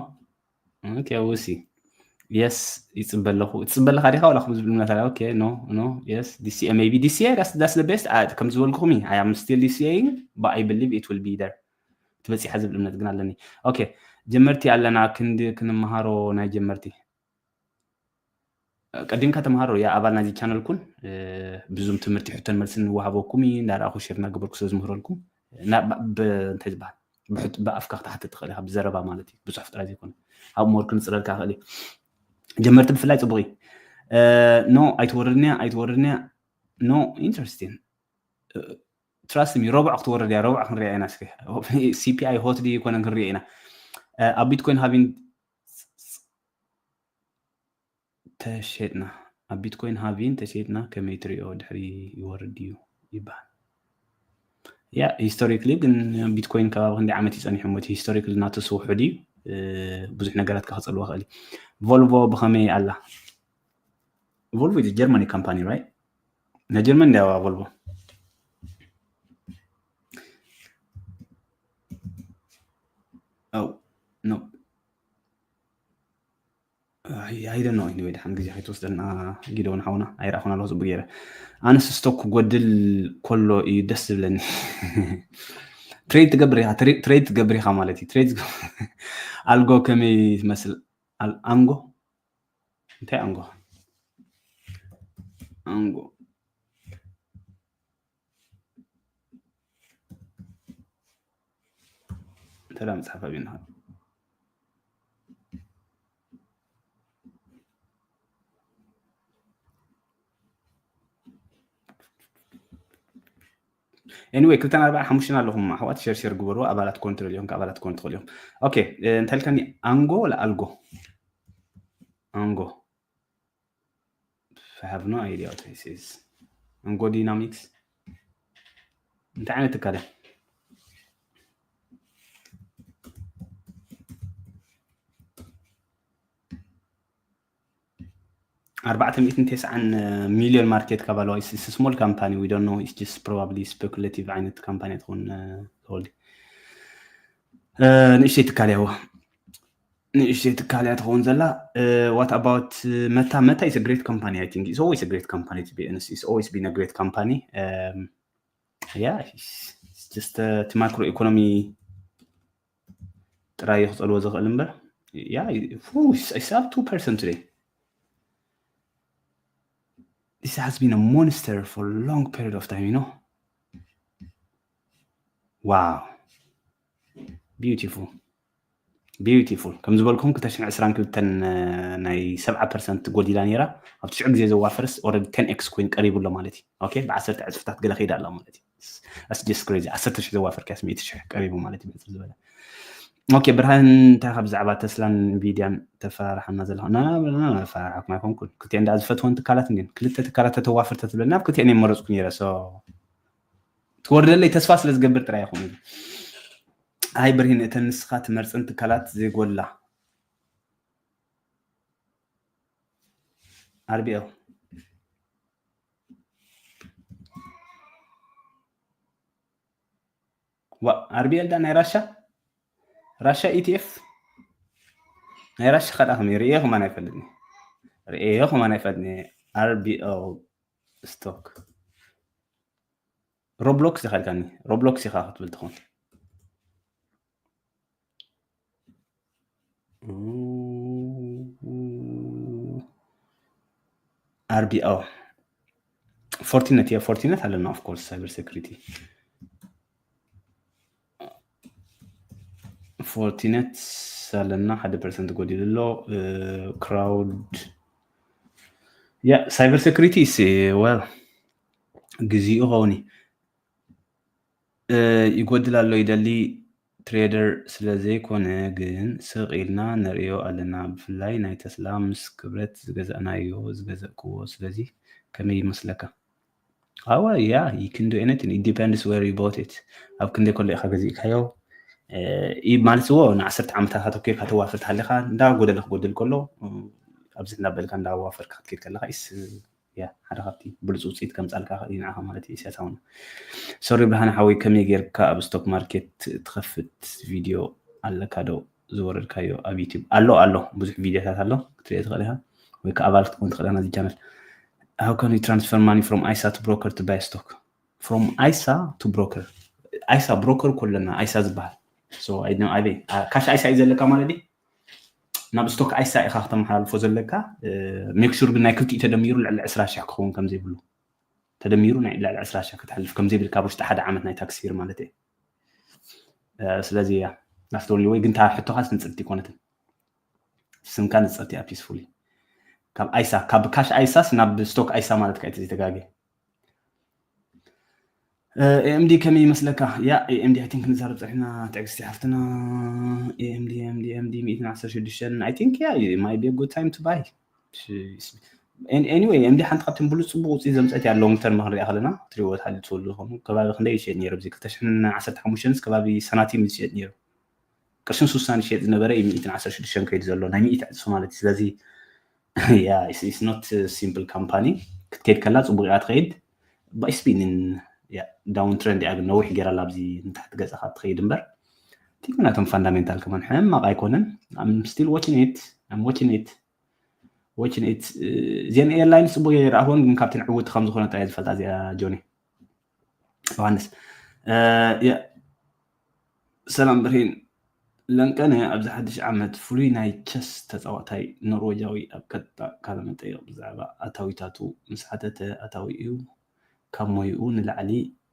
Okay, we'll see. Yes, ይፅበ ኣለኹ። ትፅበ ኣለኻ ዲኻ? ዋላ ከምዚ ዝብል እምነት ኣለ። Okay, no, no, yes, D C A, maybe D C A, that's, that's the best. Uh, ከም ዝበልኩኹም፣ I am still D C A-ing, but I believe it will be there. ትበፂሓ ዝብል እምነት ግን ኣለኒ። Okay, ጀመርቲ ኣለና ክንዲ ክንመሃሮ ናይ ጀመርቲ ቀዲምካ ተምሃሮ ያ ኣባል ናይዚ ቻነል ኩን ብዙም ትምህርቲ ሕቶን መልስን ንወሃበኩም እዩ እንዳረኣኹ ሼር እናገበርኩ ስለ ዝምህረልኩም እንታይ ዝበሃል ብኣፍካ ክትሓትት ትኽእል ኢኻ ብዘረባ ማለት እዩ ብፅሑፍ ጥራይ ዘይኮነ ኣብ ሞር ክንፅረልካ ክእል እዩ ጀመርቲ ብፍላይ ፅቡቅ እዩ ኖ ኣይትወርድንያ ኣይትወርድንያ ኖ ኢንተረስቲን trust me ረቡዕ ክትወርድ እያ ረቡዕ ክንሪኣ ኢና እስኪ C P I hot ድዩ ይኮነን ክንሪኦ ኢና ኣብ ቢትኮይን ሃቪን ተሸጥና ኣብ ቢትኮይን ሃቪን ተሸጥና ከመይ ትሪኦ ድሕሪ ይወርድ ድዩ ይበሃል ያ historically ግን ቢትኮይን ከባቢ ክንደይ ዓመት ይፀኒሑ ሞቲ historically ናተስ ውሑድ እዩ ብዙሕ ነገራት ከክፀልዋ ክእል ቮልቮ ብከመይ ኣላ ቮልቮ ጀርማኒ ካምፓኒ right ናይ ጀርመን እንዲያ ቮልቮ Oh, no. I, I don't know. Anyway, ድሓን ግዜ ከይትወስደና ጊደውን ሓውና ኣይረኣኹን ኣለኹ ፅቡቅ ገይረ ኣነስ ስቶክ ክጎድል ከሎ እዩ ደስ ዝብለኒ ትሬድ ትገብር ኢኻ ትሬድ ትገብር ኢኻ ማለት እዩ ትሬድ ኣልጎ ከመይ ትመስል ኣንጎ እንታይ ኣንጎ ኣንጎ እንተ መፅሓፍ ኣብና anyway ክልተን ኣርባዕን ሓሙሽተን ኣለኹም ኣሕዋት ሸር ሸር ግበሩ ኣባላት ኮን ትደልዮም ኣባላት ኮን ትኽእሉ እዮም okay እንተልከኒ ኣንጎ ወላ ኣልጎ ኣንጎ I have no idea what this is ኣንጎ ዲናሚክስ እንታይ ዓይነት ትካለ ኣርባዕተ ሚእትን ተስዓን ሚልዮን market cap ኣለዋ small company we don't know it's just probably speculative ዓይነት company ትኾን ሆልድ ንእሽተይ ትካል ያዋ ንእሽተይ ትካል እያ ትኸውን ዘላ what about መታ መታ is a great company I think it's always a great company to be honest it's always been a great company um, yeah it's, it's just uh, to macro economy ጥራይ ክፀልዎ ዝኽእል እምበር yeah it's up two percent today this has been a monster for a long period of time you know wow beautiful beautiful ከም ዝበልኩም ክልተ ሽሕን ዕስራን ክልተን ናይ ሰብዓ ፐርሰንት ጎዲላ ነይራ ኣብ ትሽዑ ግዜ ዘዋፈርስ already ten x ኮይን ቀሪቡ ኣሎ ማለት እዩ okay ብዓሰርተ ዕፅፍታት ገለ ከይዳ ኣላ ማለት እዩ that's just crazy ዓሰርተ ሽሕ ዘዋፈር ከያስ ሚእቲ ሽሕ ቀሪቡ ማለት እዩ ብዕፅፍ ዝበለ okay ብርሃን እንታይ ካብ ብዛዕባ ተስላን ኢንቪድያን ተፈራርሓና ዘለኹ ፈራርሓኩም ኣይኮንኩን ክልቲአን ዳ ዝፈትወን ትካላት እንዲን ክልተ ትካላት ተተዋፍር ተትብለና ኣብ ክልቲአን የመረፅኩ ነይረ so ትወርደለይ ተስፋ ስለ ዝገብር ጥራይ ይኹን ኣይ ብርሂን እተን ንስኻ ትመርፀን ትካላት ዘይጎላ ኣርቢኤል ኣርቢኤል ዳ ናይ ራሻ ራሻ ኢቲኤፍ ናይ ራሻ ከዳ ከመይ ርእየ ከማን ኣይፈልጥኒ ርእየ ከማን ኣይፈልጥኒ ኣርቢኤል ስቶክ ሮብሎክስ ኢኻ ኢልካኒ ሮብሎክስ ኢኻ ክትብል ትኾን ኣርቢኦ ፎርቲነት እያ ፎርቲነት ኣለና of course cyber security ፎርቲነት ኣለና ሓደ ፐርሰንት ጎዲሉ ኣሎ crowd yeah cyber security is well ግዚኡ ኸውን ይጎድል ኣሎ ይደሊ trader ስለ ዘይኮነ ግን ስቕ ኢልና ንርእዮ ኣለና ብፍላይ ናይ ተስላ ምስ ክብረት ዝገዛእናዮ ዝገዘእክዎ ስለዚ ከመይ ይመስለካ ኣወ yeah you can do anything it depends where you bought it ኣብ ክንደይ ከሎ ኢኻ ገዚእካዮ ማለት ዎ ንዓሰርተ ዓመታት ኣተኮርካ ተዋፍር ተሃሊኻ እንዳጎደለ ክጎድል ከሎ ኣብዚ እንዳበልካ እንዳዋፈርካ ክትከይድ ከለኻ is yeah ሓደ ካብቲ ብሉፅ ውፅኢት ከምፃልካ ይኽእል እዩ ንዓኻ ማለት እዩ ኢሳያስ ሃውና sorry ብርሃነ ሓወይ ከመይ ጌርካ ኣብ stock market ትኸፍት video ኣለካ ዶ ዝወረድካዮ ኣብ YouTube ኣሎ ኣሎ ብዙሕ ቪድዮታት ኣሎ ክትሪኦ ትኽእል ኢኻ ወይ ከዓ ኣባል ክትከውን ትኽእል ኢኻ ናዚ channel how can we transfer money from isa to broker to buy stock from isa to broker isa broker እኮ ኣለና isa ዝበሃል so ኣበይ cash isa እዩ ዘለካ ማለት እዩ ናብ stock isa ኢኻ ክተመሓላልፎ ዘለካ make sure ግን ናይ ክልቲኡ ተደሚሩ ልዕሊ ዕስራ ሽሕ ክኸውን ከም ዘይብሉ ተደሚሩ ናይ ልዕሊ ዕስራ ሽሕ ክትሕልፍ ከም ዘይብል ካብ ውሽጢ ሓደ ዓመት ናይ tax year ማለት እዩ ስለዚ እያ ናፍተወልኒ ወይ ግን እታ ሕቶኻስ ንፅርቲ ኣይኮነትን ስምካ ንፅርቲ እያ peacefully ካብ isa ካብ cash isa ስ ናብ stock isa ማለት ካ እቲ ዘይተጋገ AMD ከመይ ይመስለካ ያ AMD I think ንዛረብ ፀኒሕና ትዕግስቲ ሓፍትና AMD AMD AMD ሚእትን ዓሰርተ ሽዱሽተን I think yeah it might be a good time to buy anyway AMD ሓንቲ ካብተን ብሉፅ ፅቡቅ ውፅኢት ዘምፀት እያ long term ክንሪኣ ከለና ትሪእዎ ትሓልዩ ትፈልጡ ዝኾኑ ከባቢ ክንደይ ይሽየጥ ነይሩ ኣብዚ ክልተ ሽሕን ዓሰርተ ሓሙሽተን ከባቢ ሳንቲም ዝሽየጥ ነይሩ ቅርሽን ሱሳን ይሽየጥ ዝነበረ እዩ ሚእትን ዓሰርተ ሽዱሽተን ከይዱ ዘሎ ናይ ሚእቲ ዕፅፊ ማለት እዩ ስለዚ yeah it's, it's not a simple company ክትከይድ ከላ ፅቡቅ እያ ትኸይድ but it's been in yeah, down trend እያ ግን ነዊሕ ገይራ ኣብዚ ንታሕቲ ገፃ ካብ ትኸይድ እምበር ቲንክ ናቶም fundamental ከማን ሕማቅ ኣይኮነን I'm still watching it I'm watching it watching it እዚአን airline ፅቡቅ እየ ይረኣኽወን ግን ካብተን ዕውቲ ከም ዝኾነ ጥራይ ዝፈልጣ እዚኣ ጆኒ ዮሃንስ ሰላም ብርሂን ለንቀነ ኣብዚ ሓድሽ ዓመት ፍሉይ ናይ ቸስ ተጻዋታይ ኖርወጃዊ ኣብ ቀጥታ ቃለ መጠይቕ ብዛዕባ ኣታዊታቱ ምስ ሓተተ፣ ኣታዊኡ ካብ ሞይኡ ንላዕሊ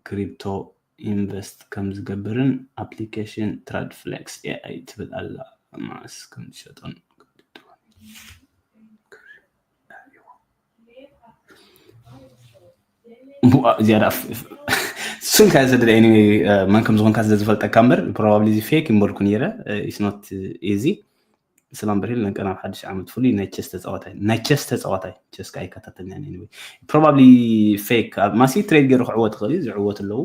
ክሪፕቶ ኢንቨስት ከም ዝገብርን ኣፕሊኬሽን ትራድፍሌክስ ኤኣይ ትብል ኣላ መዓስ ከም ዝሸጦን ዝያዳ ስም ካየ ዘደለ anyway መን ከም ዝኾንካ ስለ ዝፈልጠካ እምበር probably እዚ ፌክ ይምበልኩ ነይረ። It's not easy። ሰላም ብርሂን ለንቀና ኣብ ሓድሽ ዓመት ፍሉይ ናይ ቸስ ተጻዋታይ ናይ ቸስ ተጻዋታይ ቸስ ከኣ ይከታተልና anyway probably ፌክ ማሲ ትሬድ ገይሩ ክዕወት ይኽእል እዩ ዝዕወት ኣለዉ።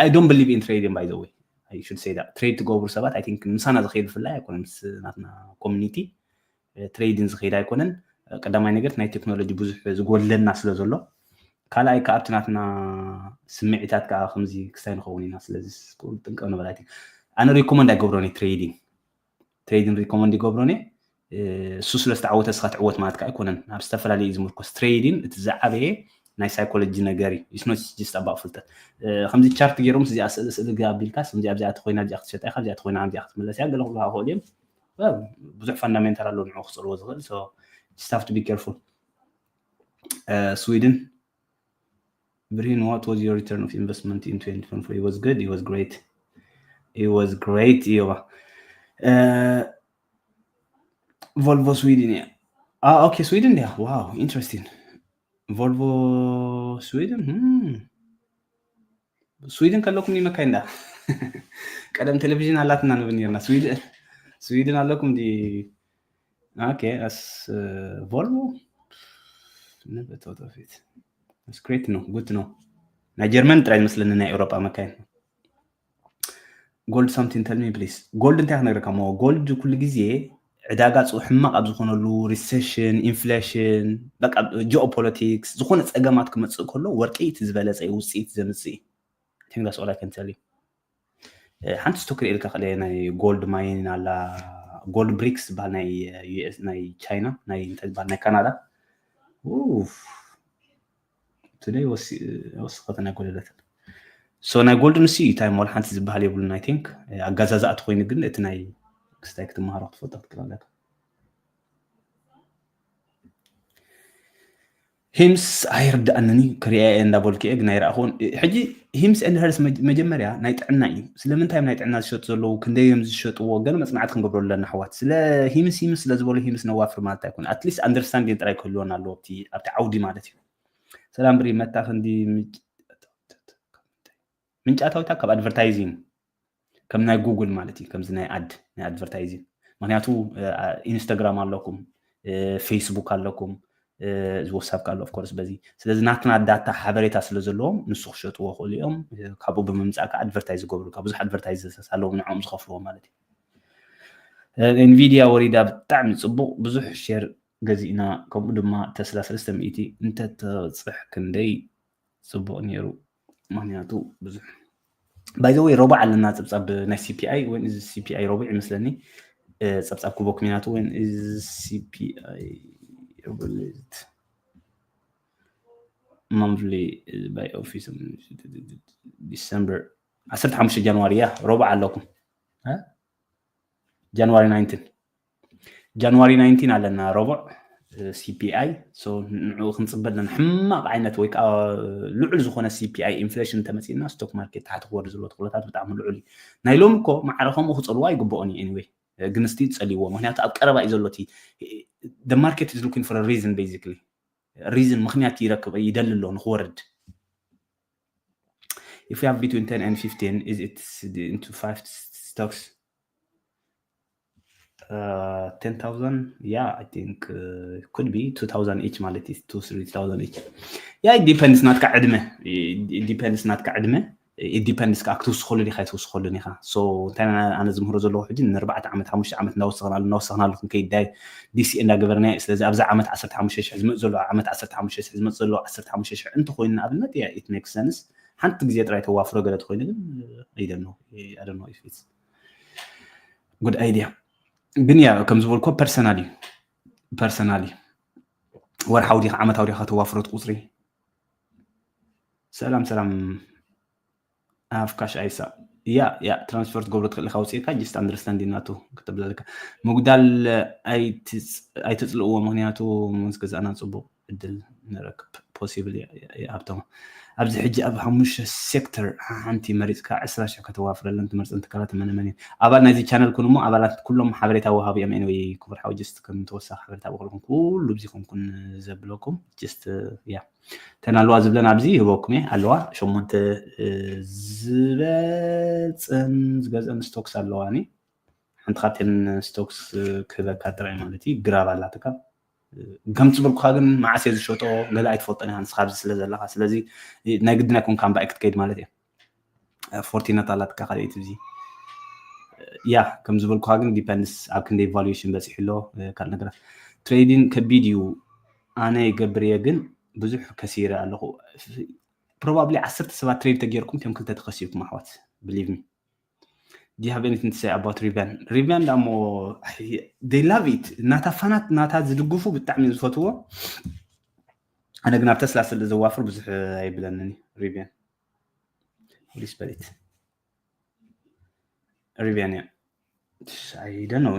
I don't believe in trading by the way. I should say that ትሬድ ትገብሩ ሰባት I think ምሳና ዝኸይድ ብፍላይ ኣይኮነ ምስ ናትና ኮሚኒቲ ትሬዲን ዝኸይድ ኣይኮነን። ቀዳማይ ነገር ናይ ቴክኖሎጂ ብዙሕ ዝጎድለና ስለ ዘሎ ካልኣይ ከኣ ኣብቲ ናትና ስምዒታት ከኣ ከምዚ ክስታይ ንኸውን ኢና ስለዚ ጥንቀቕ ንበል። ኣነ ሪኮመንድ ኣይገብሮን ትሬዲንግ ትሬዲንግ ሪኮመንድ ይገብሮን እሱ ስለ ዝተዓወተ ስኻ ትዕወት ማለት ከኣ ኣይኮነን። ኣብ ዝተፈላለዩ እዩ ዝምርኮስ ትሬዲንግ እቲ ዝዓበየ ናይ ሳይኮሎጂ ነገር እዩ። It's not just about ፍልጠት ከምዚ ቻርት ገይሮም እዚኣ ስእሊ ስእሊ ኣቢልካ ከምዚ ኣብዚኣ ተኮይና እዚኣ ክትሸጣ ኢኻ እዚኣ ተኮይና ኣብዚኣ ክትምለስ እያ ገለ ክብሉ ክኽእሉ እዮም። ብዙሕ ፋንዳሜንታል ኣለዎ ንዑ ክፅልዎ ዝኽእል just have to be careful. Sweden ብርሂን what was your return of investment in twenty twenty-four? It was good. It was great. It was great. እዮባ ቮልቮ ስዊድን እያ። Okay ስዊድን እያ። Wow interesting. ቮልቮ ስዊድን ስዊድን ከለኩም ይመካይ እንዳ ቀደም ቴሌቪዥን ኣላትና ንብል ነርና ስዊድን ስዊድን ኣለኩም ዲ okay as ቮልቮ never thought of it. It's great ነው good ነው። ናይ ጀርመን ጥራይ መስለኒ ናይ ኤውሮጳ መካይን። Gold something tell me please. Gold እንታይ ክነግረካ ሞ gold ኩሉ ግዜ ዕዳጋ ሕማቕ ኣብ ዝኾነሉ recession inflation በቃ geopolitics ዝኾነ ጸገማት ክመጽእ ከሎ ወርቂ እቲ ዝበለጸ ውጽኢት ዘምጽእ እዩ። That's all I can tell you. ሓንቲ ስቶክ ሪኤልካ ክለ ናይ gold mine ኣላ gold bricks ዝበሃል ናይ ዩኤስ ናይ ቻይና ናይ እንታይ ዝበሃል ናይ ካናዳ today ወስኸተ ናይ ጎደለትን so ናይ gold ንሱ እዩ time ወላ ሓንቲ ዝበሃል የብሉን I think ኣጋዛዛእቲ ኮይኑ ግን እቲ ናይ ክስታይ ክትመሃሮ ክትፈልጦ ክትክእል ኣለካ። ሂምስ ኣይርድኣንን እዩ ክሪኤ እንዳበልኩ እየ ግን ኣይረኣኹን። ሕጂ ሂምስ and ሄርስ መጀመርያ ናይ ጥዕና እዩ። ስለምንታይ እዮም ናይ ጥዕና ዝሸጡ ዘለዉ ክንደይ እዮም ዝሸጥዎ ገለ መፅናዕቲ ክንገብረሉ ኣለና ኣሕዋት። ስለ ሂምስ ሂምስ ስለ ዝበሉ ሂምስ ነዋፍር ማለት ኣይኮነ። At least understanding ጥራይ ክህልወና ኣለዎ ኣብቲ ዓውዲ ማለት እዩ። ሰላም ብሪ መታ ክንዲ ምንጫታዊታ ካብ ኣድቨርታይዚንግ ከም ናይ ጉግል ማለት እዩ ከምዚ ናይ ኣድ ናይ ኣድቨርታይዚንግ ምክንያቱ ኢንስታግራም ኣለኩም ፌስቡክ ኣለኩም እዚ ወሳብ ካለ ኦፍኮርስ በዚ ስለዚ ናትና ዳታ ሓበሬታ ስለ ዘለዎም ንሱ ክሸጥዎ ክእሉ እዮም ካብኡ ብምምፃእ ከዓ ኣድቨርታይዝ ዝገብሩ ካብ ብዙሕ ኣድቨርታይዝ ኣለዎም ንዕኦም ዝኸፍልዎ ማለት እዩ ኢንቪድያ ወሪዳ ብጣዕሚ ፅቡቅ ብዙሕ ሼር ገዚእና ከምኡ ድማ ተስላ ሰለስተ ሚእቲ እንተተብፅሕ ክንደይ ፅቡቅ ነይሩ ምክንያቱ ብዙሕ by the way ሮባ ኣለና ፀብፃብ ናይ CPI ወይ እዚ CPI ሮባ ይመስለኒ ፀብፃብ ክቦ ኩሚናቱ ወይ እዚ CPI monthly by office December ዓሰርተ ሓሙሽተ ጃንዋሪ እያ ሮባ ኣለኩም ጃንዋሪ ናይንቲን ጃንዋሪ ናይንቲን ኣለና ረቡዕ CPI ንዕኡ ክንፅበ ኣለና ሕማቕ ዓይነት ወይ ከዓ ልዑል ዝኾነ CPI ኢንፍሌሽን እንተመፂእና ስቶክ ማርኬት ታሕቲ ክወርድ ዘለዎ ተኽእሎታት ብጣዕሚ ልዑል እዩ ናይ ሎሚ እኮ ማዕረ ከምኡ ክፀልዎ ኣይግበኦን እዩ anyway ግን ስቲ ፀልይዎ ምክንያቱ ኣብ ቀረባ እዩ ዘሎ እቲ market is looking for reason basically reason ምክንያት ይረክብ ይደሊ ኣሎ ንክወርድ if you have between ten and fifteen is it into five stocks uh, ten thousand yeah I think uh, could be two thousand each ማለት is two three thousand each yeah it depends ናትካ ዕድመ it depends ናትካ ዕድመ it depends ከዓ ክትውስኸሉ ዲኻ ኣይትውስኸሉን ኢኻ so እንታይ ኣነ ዝምህሮ ዘለኹ ሕጂ ንኣርባዕተ ዓመት ሓሙሽተ ዓመት እንዳወሰኽናሉ እንዳወሰኽናሉ ክንከይድ ዳይ ዲሲ እንዳገበርና ስለዚ ኣብዚ ዓመት ዓሰርተ ሓሙሽተ ሽሕ ዝመፅ ዘሎ ዓመት ዓሰርተ ሓሙሽተ ሽሕ ዝመፅ ዘሎ ዓሰርተ ሓሙሽተ ሽሕ እንተኮይኑ ንኣብነት yeah it makes sense ሓንቲ ግዜ ጥራይ ተዋፍሮ ገለ ተኮይኑ ግን I don't know I don't know if it's good idea ግን ያ ከም ዝበልኮ personally personally ወርሓዊ ዲኻ ዓመታዊ ዲኻ ተዋፍሮ ቁፅሪ ሰላም ሰላም ኣፍካሽ ኣይሳ ያ ያ ትራንስፈር ትገብሮ ትኽእል ኢኻ። ውፅኢካ just understanding ናቱ ክትብለልካ። ምጉዳል ኣይትፅ- ኣይትፅልእዎ፣ ምክንያቱ ምስ ገዛእና ፅቡቅ እድል ንረክብ። Possible። ሃብቶም፣ ኣብዚ ሕጂ ኣብ ሓሙሽተ ሴክተር ሓንቲ መሪፅካ ዕስራ ሽሕ ከተዋፍረለን ትመርፅን ትካላት መነ መን እየን? ኣባል ናይዚ ቻነል ኩን እሞ፣ ኣባላት ኩሎም ሓበሬታ ወሃቢ እዮም። Anyway ክቡር ሓው just ከም ተወሳኺ ሓበሬታ ብክልኩም ኩሉ ብዚ ኮንኩን ዘብለኩም just ያ ተን ኣለዋ ዝብለን ኣብዚ ይህበኩም እየ። ኣለዋ ሸሞንተ ዝበልፀን ዝገዝአን ስቶክስ ኣለዋኒ። ሓንቲ ካብተን ስቶክስ ክህበካ ጥራይ ማለት እዩ። ግራብ ኣላትካ ከም ዝበልኩካ ግን መዓስ እየ ዝሸጦ ገለ ኣይትፈልጦን ኢኻ ንስኻ ኣብዚ ስለ ዘለኻ። ስለዚ ናይ ግድን ኣይኮንካን ብኣይ ክትከይድ ማለት እየ። ፎርቲነት ኣላትካ ካልኣይቲ እዚ ያ ከም ዝበልኩካ ግን depends ኣብ ክንደይ ቫሉዌሽን በፂሑ ኣሎ። ካልእ ነገራት ትሬዲንግ ከቢድ እዩ። ኣነ ይገብር እየ ግን ብዙሕ ከሲረ ኣለኹ። Probably ዓሰርተ ሰባት ትሬድ ተጌርኩም እቲኦም ክልተ ተኸሲብኩም ኣሕዋት። Believe me. Do you have anything to say about Rivian? Rivian ዳሞ they love it። ናታ ፋናት ናታ ዝድግፉ ብጣዕሚ ዝፈትዎ። ኣነ ግን ኣብ ተስላ ስለ ዘዋፍር ብዙሕ ኣይብለንን። Rivian Rivian እያ። I don't know።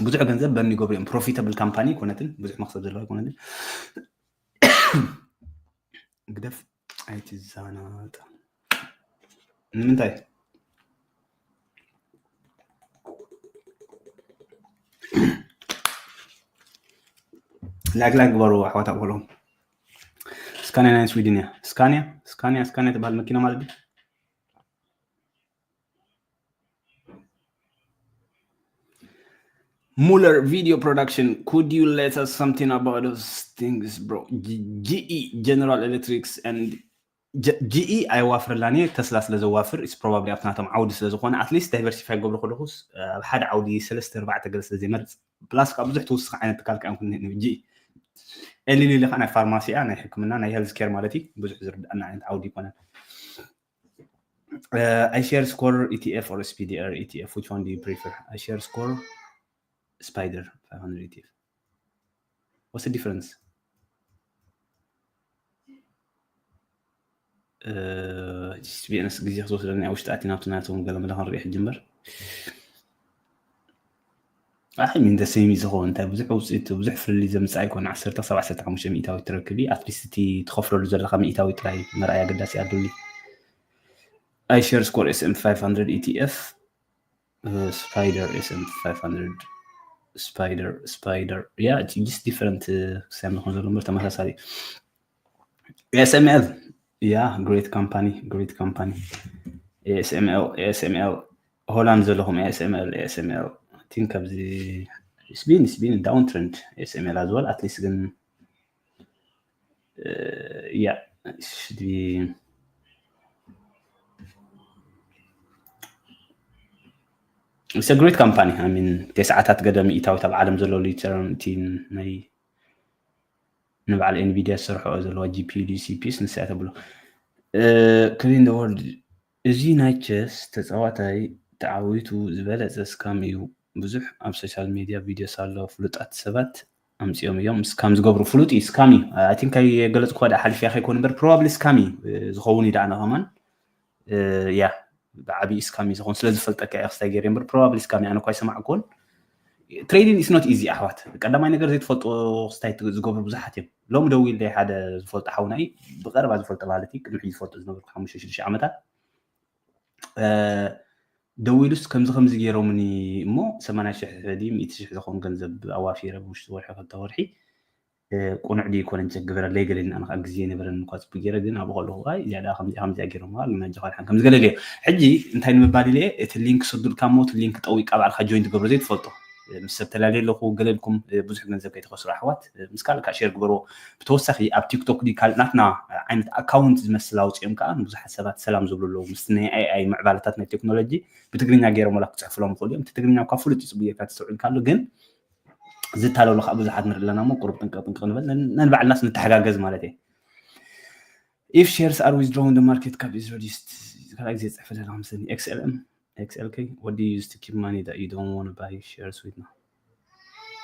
ብዙሕ ገንዘብ በኒ ገብሩ እዮም። Profitable company ኣይኮነትን፣ ብዙሕ መክሰብ ዘለዋ ኣይኮነትን። ግደፍ ኣይትዛናጣ። ንምንታይ? ላይክ ላይክ ግበሩ ኣሕዋት ኣቦሎም። ስካንያ ናይ ስዊድን እያ። ስካንያ ስካንያ ስካንያ ትበሃል መኪና ማለት ድዩ? Muller Video Production, could you let us something about those things, bro? GE, General Electrics and GE ኣይዋፍረላን እየ። ተስላ ስለ ዘዋፍር is probably ኣብቲ ናቶም ዓውዲ ስለ ዝኾነ at least diversify ገብሮ ከለኹስ ኣብ ሓደ ዓውዲ ሰለስተ ኣርባዕተ ገለ ስለ ዘይመርፅ plus ካብ ብዙሕ ትውስኽ ዓይነት ትካል ከ ኣይኮን። GE ኤልሊ ኢለ ከዓ ናይ ፋርማሲ እያ፣ ናይ ሕክምና ናይ health care ማለት እዩ። ብዙሕ ዝርድኣና ዓይነት ዓውዲ ይኮነን። iShares Core ETF or SPDR ETF, which one do you prefer? iShares Core, Spider five hundred ETF. What's the difference? ቢዝነስ ግዜ ክወስደኒ ኣብ ውሽጢ ኣቲ ናብቲ ናቶም ገለ መለ ክንርኢ ሕጂ እምበር። ኣይ ሚን ደሰሚ ዝኸውን እንታይ ብዙሕ ውፅኢት ብዙሕ ፍልልይ ዘምፅእ ኣይኮነ። ዓሰርተ ክሳብ ዓሰርተ ሓሙሽተ ሚእታዊት ትረክቢ። At least እቲ ትኸፍለሉ ዘለካ ሚእታዊ ጥራይ ምርኣይ ኣገዳሲ ኣድሊ። iShares Core SM five hundred ETF, Spider SM five hundred, Spider Spider yeah, just different ክሳብ ንኾን ዘሎ እምበር ተመሳሳሊ። ASML yeah, great company, great company. ASML ASML ሆላንድ ዘለኹም ASML ASML I think ኣብዚ it's been it's been downtrend ASML as well. At least ግን yeah, it's the it's a great company. I mean ተስዓታት ገደ ሚእታዊት ኣብ ዓለም ዘሎ ሊተርም እቲ ናይ ንበዓል ኤንቪድያ ዝሰርሖ ዘለዋ GPU DCPs ንሳ ተብሎ። Clean the World እዚ ናይ ቸስ ተፃዋታይ ተዓዊቱ ዝበለፀ ስካም እዩ። ብዙሕ ኣብ ሶሻል ሚድያ ቪዲዮስ ኣሎ። ፍሉጣት ሰባት ኣምፂኦም እዮም ስካም ዝገብሩ። ፍሉጥ እዩ፣ ስካም እዩ። I think ኣይገለፅኩ ዳ ሓሊፍያ ከይኮን እምበር probably ስካም እዩ ዝኸውን እዩ ዳኣነ ከማን ያ ብዓብዩ ስካም እዩ ዝኸውን ስለ ዝፈልጠካ እየ ክስታይ ገይረ እምበር probably ስካም እዩ። ኣነ እኳ ኣይሰማዕኩን። Trading is not easy ኣሕዋት። ቀዳማይ ነገር ዘይትፈልጦ ክስታይ ዝገብሩ ብዙሓት እዮም። ሎሚ ደዊለ ሓደ ዝፈልጦ ሓውና እዩ ብቀረባ ዝፈልጦ ማለት እዩ ቅድሚ ሕጂ ዝፈልጦ ዝነበርኩ ሓሙሽተ ሽዱሽተ ዓመታት ደዊሉስ ከምዚ ከምዚ ገይሮምኒ እሞ ሰማንያ ሽሕ ድዩ ሚእቲ ሽሕ ዝኾን ገንዘብ ኣዋፊረ ብውሽጢ ወርሒ ክልተ ወርሒ ቁኑዕ ድዩ ይኮነን ቸክ ግበረለይ ገለኒ ኣነ ከዓ ግዜ ነበረኒ እኳ ፅቡቅ ገይረ ግን ኣብኡ ከለኹ እዚኣ ደኣ ከምዚኣ ከምዚኣ ገይሮም ግን ኣጆኻ ድሓን ከምዚ ገለ ኢለዮ ሕጂ እንታይ ንምባል ኢለ እቲ ሊንክ ሰዱልካ እሞ እቲ ሊንክ ጠዊቅካ ባዕልካ ጆይን ትገብሮ ዘይትፈልጦ ምስ ሰብ ተላለየ ኣለኹ ገለ ኢልኩም ብዙሕ ገንዘብ ከይትኸስሩ ኣሕዋት ምስ ካልእ ከዓ ሼር ግበርዎ ብተወሳኺ ኣብ ቲክቶክ ድዩ ካልእ ናትና ዓይነት ኣካውንት ዝመስል ኣውፂኦም ከዓ ንብዙሓት ሰባት ሰላም ዝብሉ ኣለዉ ምስቲ ናይ AI ምዕባለታት ናይ ቴክኖሎጂ ብትግርኛ ገይሮም ወላ ክፅሕፍሎም ይኽእሉ እዮም እቲ ትግርኛ እኳ ፍሉጥ እዩ ፅቡቅ ጌርካ ተስተውዒልካሉ ግን ዝታለሉ ከዓ ብዙሓት ንርኢ ኣለና እሞ ቁሩብ ጥንቅቅ ጥንቅቅ ንበል ነንባዕልናስ ንተሓጋገዝ ማለት እየ If shares are withdrawn, the market cap is reduced. ካልኣይ ግዜ ፅሕፈ ለላ መሰለኒ። XLM, XLK, what do you use to keep money that you don't want to buy shares with now?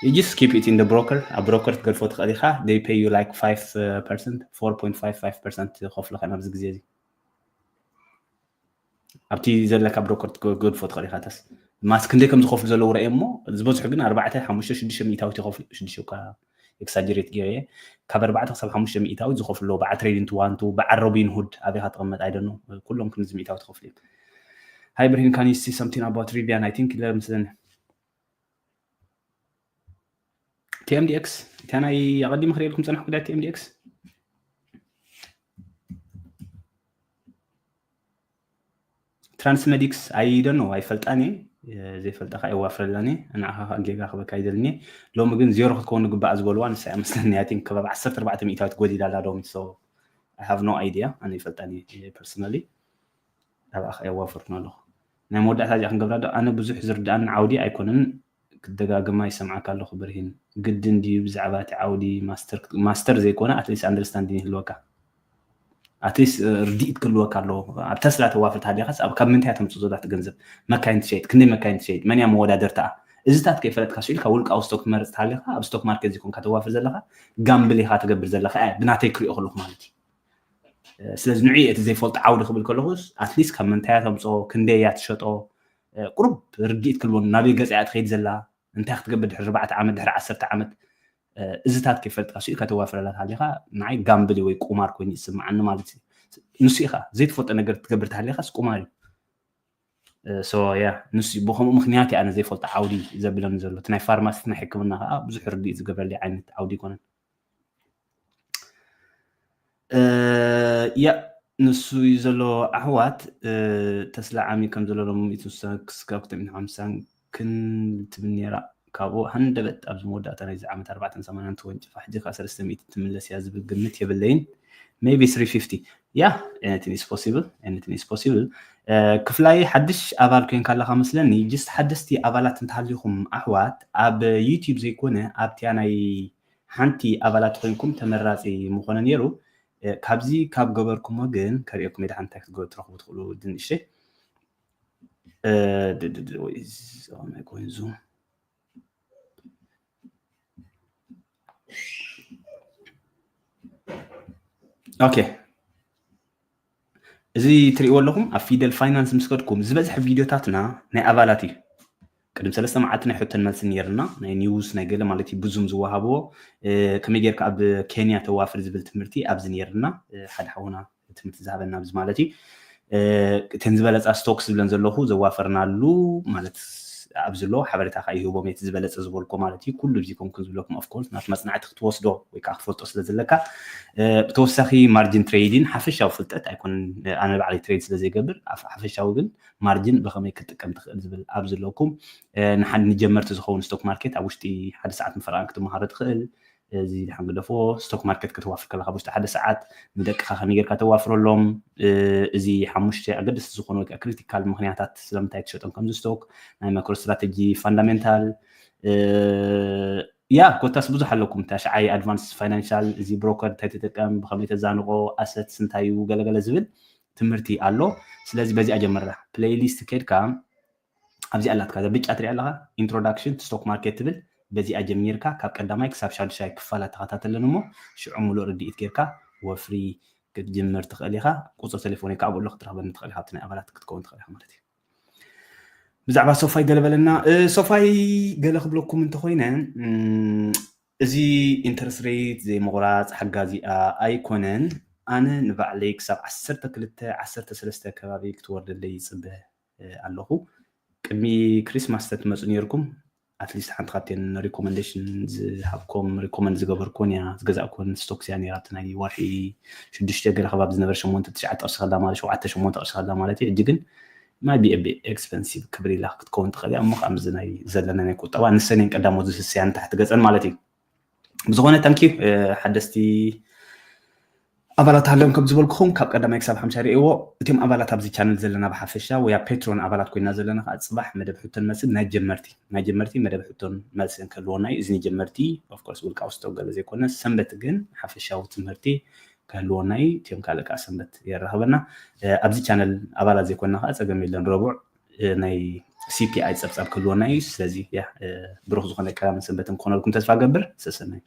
You just keep it in the broker. ኣብ ብሮከር ትገድፎ ትኽእል ኢኻ። They pay you like five percent, four point five five percent ከፍሉኻ ኣብዚ ግዜ እዚ። ኣብቲ ዘለካ ብሮከር ክትገድፎ ትኽእል ኢኻ። ተስ ማስ ክንደይ ከም ዝኸፍሉ ዘለዉ ረእየ እሞ ዝበዝሑ ግን ኣርባዕተ ሓሙሽተ ሽዱሽተ ሚእታዊት ይኸፍሉ። ሽዱሽተ እኳ ኤክሳጀሬት ገይረ እየ። ካብ ኣርባዕተ ክሳብ ሓሙሽተ ሚእታዊት ዝኸፍሉ ኣለዉ። በዓል ትሬዲንግ ቱ ዋን ቱ በዓል ሮቢን ሁድ ኣበይ ከተቐመጥ ኣይደኖ። ኩሎም ክንዚ ሚእታዊት ይኸፍሉ እዮም። Hi ብርሂን፣ can you see something about Rivian? I think ኢለ መስለኒ። ቲ ኤም ዲ ኤክስ እታ ናይ ኣቐዲመ ክርእየልኩም ጸናሕኩ ጉዳይ ቲ ኤም ዲ ኤክስ። ትራንስመዲክስ ኣይደኖ ኣይፈልጣን እየ። ዘይፈልጠኻ የዋፍረላኒ። ንዓኻ ጌጋ ክበካ ይደልኒ። ሎሚ ግን ዜሮ ክትከውን ግባእ ዝበልዋ ንሳ እያ መስለኒ። I think ከባቢ ዓሰርተ ኣርባዕተ ሚእታዊት ጎዲላ ኣላ ሎሚ። So I have no idea። ኣነ ይፈልጣን እየ personally። ናብኣኻ የዋፈርኩን ኣለኹ። ናይ መወዳእታ እዚኣ ክንገብራ ዶ? ኣነ ብዙሕ ዝርድኣኒ ዓውዲ ኣይኮነን፣ ክደጋግማ ይሰምዓካ ኣለኹ ብርሂን። ግድን ድዩ ብዛዕባ እቲ ዓውዲ ማስተር ዘይኮነ ኣትሊስት ኣንደርስታንዲንግ ይህልወካ፣ ኣትሊስት ርድኢት ክህልወካ ኣለዎ። ኣብ ተስላ ተዋፍር ተሃሊኻስ ኣብ ካብ ምንታይ ተምፅእ ዘላ እቲ ገንዘብ? መካይን ትሸይጥ፣ ክንደይ መካይን ትሸይጥ፣ መን እያ መወዳደርትኣ? እዚታት ከይፈለጥካ ስኢልካ ውልቃዊ ስቶክ ትመርፅ ተሃሊኻ ኣብ ስቶክ ማርኬት ዘይኮንካ ተዋፍር ዘለኻ ጋምብል ኢኻ ትገብር ዘለኻ። ብናተይ ክሪኦ ከለኹ ማለት እዩ። ስለዚ ንዑ እቲ ዘይፈልጦ ዓውዲ ክብል ከለኹስ ኣትሊስት ካብ ምንታይ እያ ተምፅኦ፣ ክንደይ እያ ትሸጦ፣ ቁሩብ ርድኢት ክልቦን ናበይ ገፂ እያ ትኸይድ ዘላ፣ እንታይ ክትገብር ድሕሪ ኣርባዕተ ዓመት ድሕሪ ዓሰርተ ዓመት። እዚታት ከይፈልጥካ ስኡ ከተዋፍረላ ተሃሊኻ ንዓይ ጋምብል ወይ ቁማር ኮይኑ ይስምዓኒ ማለት እዩ። ንሱ ኢኻ ዘይትፈልጦ ነገር ትገብር ተሃሊኻስ ቁማር እዩ። ሶ ያ ንሱ ብከምኡ ምክንያት እየ ኣነ ዘይፈልጦ ዓውዲ ዘብለኒ ዘሎ። እቲ ናይ ፋርማሲ ናይ ሕክምና ከዓ ብዙሕ ርድኢት ዝገብረለይ ዓይነት ዓውዲ ኣይኮነን። ያ ንሱ እዩ ዘሎ ኣሕዋት። ተስላ ዓሚ ከም ዘሎ ሎም ኢትስክስካብ ክልተ ሚእቲ ሓምሳን ክን ትብል ነራ ካብኡ ሃንደበት ኣብዚ መወዳእታ ናይዚ ዓመት ኣርባዕተን ሰማንያን ተወንጭፋ ሕጂ ከዓ ሰለስተ ሚእቲ ትምለስ እያ ዝብል ግምት የብለይን። Maybe three fifty. Yeah, anything is possible. Anything is possible. ክፍላይ ሓድሽ ኣባል ኮይንካ ኣለካ መስለኒ። ጅስት ሓደስቲ ኣባላት እንተሃሊኹም ኣሕዋት ኣብ ዩቲዩብ ዘይኮነ ኣብቲያ ናይ ሓንቲ ኣባላት ኮይንኩም ተመራፂ ምኾነ ነይሩ። ካብዚ ካብ ገበርኩሞ ግን ከሪኦኩም ኢለ ሓንቲ ክትገ ትረኽቡ ትኽእሉ ድንሽተይ ኮይንዙ ኦኬ። እዚ ትሪእዎ ኣለኹም ኣብ ፊደል ፋይናንስ ምስ ከድኩም ዝበዝሐ ቪድዮታትና ናይ ኣባላት እዩ። ቅድም ሰለስተ መዓልቲ ናይ ሕቶን መልሲ ነይርና ናይ ኒውስ ናይ ገለ ማለት እዩ ብዙም ዝወሃብዎ ከመይ ጌርካ ኣብ ኬንያ ተዋፍር ዝብል ትምህርቲ ኣብዚ ነይርና ሓደ ሓውና ትምህርቲ ዝሃበና ኣብዚ ማለት እዩ። እተን ዝበለፃ ስቶክስ ዝብለን ዘለኹ ዘዋፈርናሉ ማለት ኣብዚ ኣሎ ሓበሬታ ከዓ ይህቦም እቲ ዝበለፀ ዝበልኮ ማለት እዩ። ኩሉ እዚ ከምኩን ዝብለኩም ኦፍኮርስ ናት መፅናዕቲ ክትወስዶ ወይ ከዓ ክፈልጦ ስለ ዘለካ ብተወሳኺ ማርጂን ትሬዲን ሓፈሻዊ ፍልጠት ኣይኮነን። ኣነ ባዕለይ ትሬድ ስለ ዘይገብር ሓፈሻዊ ግን ማርጂን ብኸመይ ክትጥቀም ትኽእል ዝብል ኣብ ዘለኩም ንሓድ ንጀመርቲ ዝኸውን ስቶክ ማርኬት ኣብ ውሽጢ ሓደ ሰዓት ምፈረቓን ክትመሃሮ ትኽእል። እዚ ድሓን ግደፎ ስቶክ ማርኬት ከተዋፍር ከለካ ውሽጢ ሓደ ሰዓት ንደቅኻ ከመይ ጌርካ ተዋፍረሎም። እዚ ሓሙሽተ ኣገደስቲ ዝኾኑ ወይ ከዓ ክሪቲካል ምክንያታት ስለምንታይ ትሸጦም ከምዚ ስቶክ ናይ ማይክሮ ስትራቴጂ ፋንዳሜንታል ያ ኮታስ ብዙሕ ኣለኩም። ታሽዓይ ኣድቫንስ ፋይናንሻል እዚ ብሮከር እንታይ ትጥቀም ብከመይ ተዛንቆ ኣሰትስ እንታይ እዩ ገለገለ ዝብል ትምህርቲ ኣሎ። ስለዚ በዚኣ ጀምራ ፕሌይሊስት ከድካ ኣብዚ ኣላትካ እዛ ብጫ ትሪኣ ኣለካ ኢንትሮዳክሽን ቱ ስቶክ ማርኬት ትብል በዚኣ ጀሚርካ ካብ ቀዳማይ ክሳብ ሻዱሻይ ክፋላት ተኸታተለን እሞ ሽዑ ሙሉእ ርድኢት ጌርካ ወፍሪ ክትጅምር ትኽእል ኢኻ። ቁፅሪ ቴሌፎን ካብ ኣሎ ክትረኽበኒ ትኽእል ኢኻ። ናይ ኣባላት ክትከውን ትኽእል ኢኻ ማለት እዩ። ብዛዕባ ሶፋይ ገለ በለና። ሶፋይ ገለ ክብለኩም እንተኮይነ እዚ ኢንተረስት ሬት ዘይምቑራፅ ሓጋዚኣ ኣይኮነን። ኣነ ንባዕለይ ክሳብ ዓሰርተ ክልተ ዓሰርተ ሰለስተ ከባቢ ክትወርደለይ ይፅበ ኣለኹ። ቅድሚ ክሪስማስ ተትመፁ ነይርኩም ኣትሊስት ሓንቲ ካብተን ሪኮመንዴሽን ዝሃብኮም ሪኮመንድ ዝገበርኮን እያ ዝገዛእኮን ስቶክስ እያ ነይራ እቲ ናይ ወርሒ ሽዱሽተ ገለ ከባቢ ዝነበረ ሸሞንተ ትሽዓተ ቅርሺ ከላ ማለት ሸውዓተ ሸሞንተ ቅርሺ ከላ ማለት እዩ። ሕጂ ግን ማይ ቢ ኤቢ ኤክስፐንሲቭ ክብር ኢላ ክትከውን ትኽእል እያ እሞ ከምዚ ናይ ዘለና ናይ ቁጠባ ንሰን እየን ቀዳሞት ዝስስያን ታሕቲ ገፀን ማለት እዩ። ብዝኾነ ታንኪዩ ሓደስቲ ኣባላት ሃልዮም ከም ዝበልኩኹም ካብ ቀዳማይ ክሳብ ሓምሻይ ርእይዎ። እቲም ኣባላት ኣብዚ ቻነል ዘለና ብሓፈሻ ወይ ኣብ ፔትሮን ኣባላት ኮይና ዘለና ከዓ ፅባሕ መደብ ሕቶን መልስን ናይ ጀመርቲ ናይ ጀመርቲ መደብ ሕቶን መልስን ክህልወና እዩ። እዚ ንጀመርቲ ኦፍኮርስ ውልቃዊ ስቶክ ገለ ዘይኮነ ሰንበት ግን ሓፈሻዊ ትምህርቲ ክህልወና እዩ። እቲም ካልእ ከዓ ሰንበት የራኽበና። ኣብዚ ቻነል ኣባላት ዘይኮንና ከዓ ፀገም የለን። ረቡዕ ናይ ሲፒኣይ ፀብፃብ ክህልወና እዩ። ስለዚ ብሩኽ ዝኾነ ቀዳምን ሰንበትን ክኾነልኩም ተስፋ ገብር። ሰሰናዩ።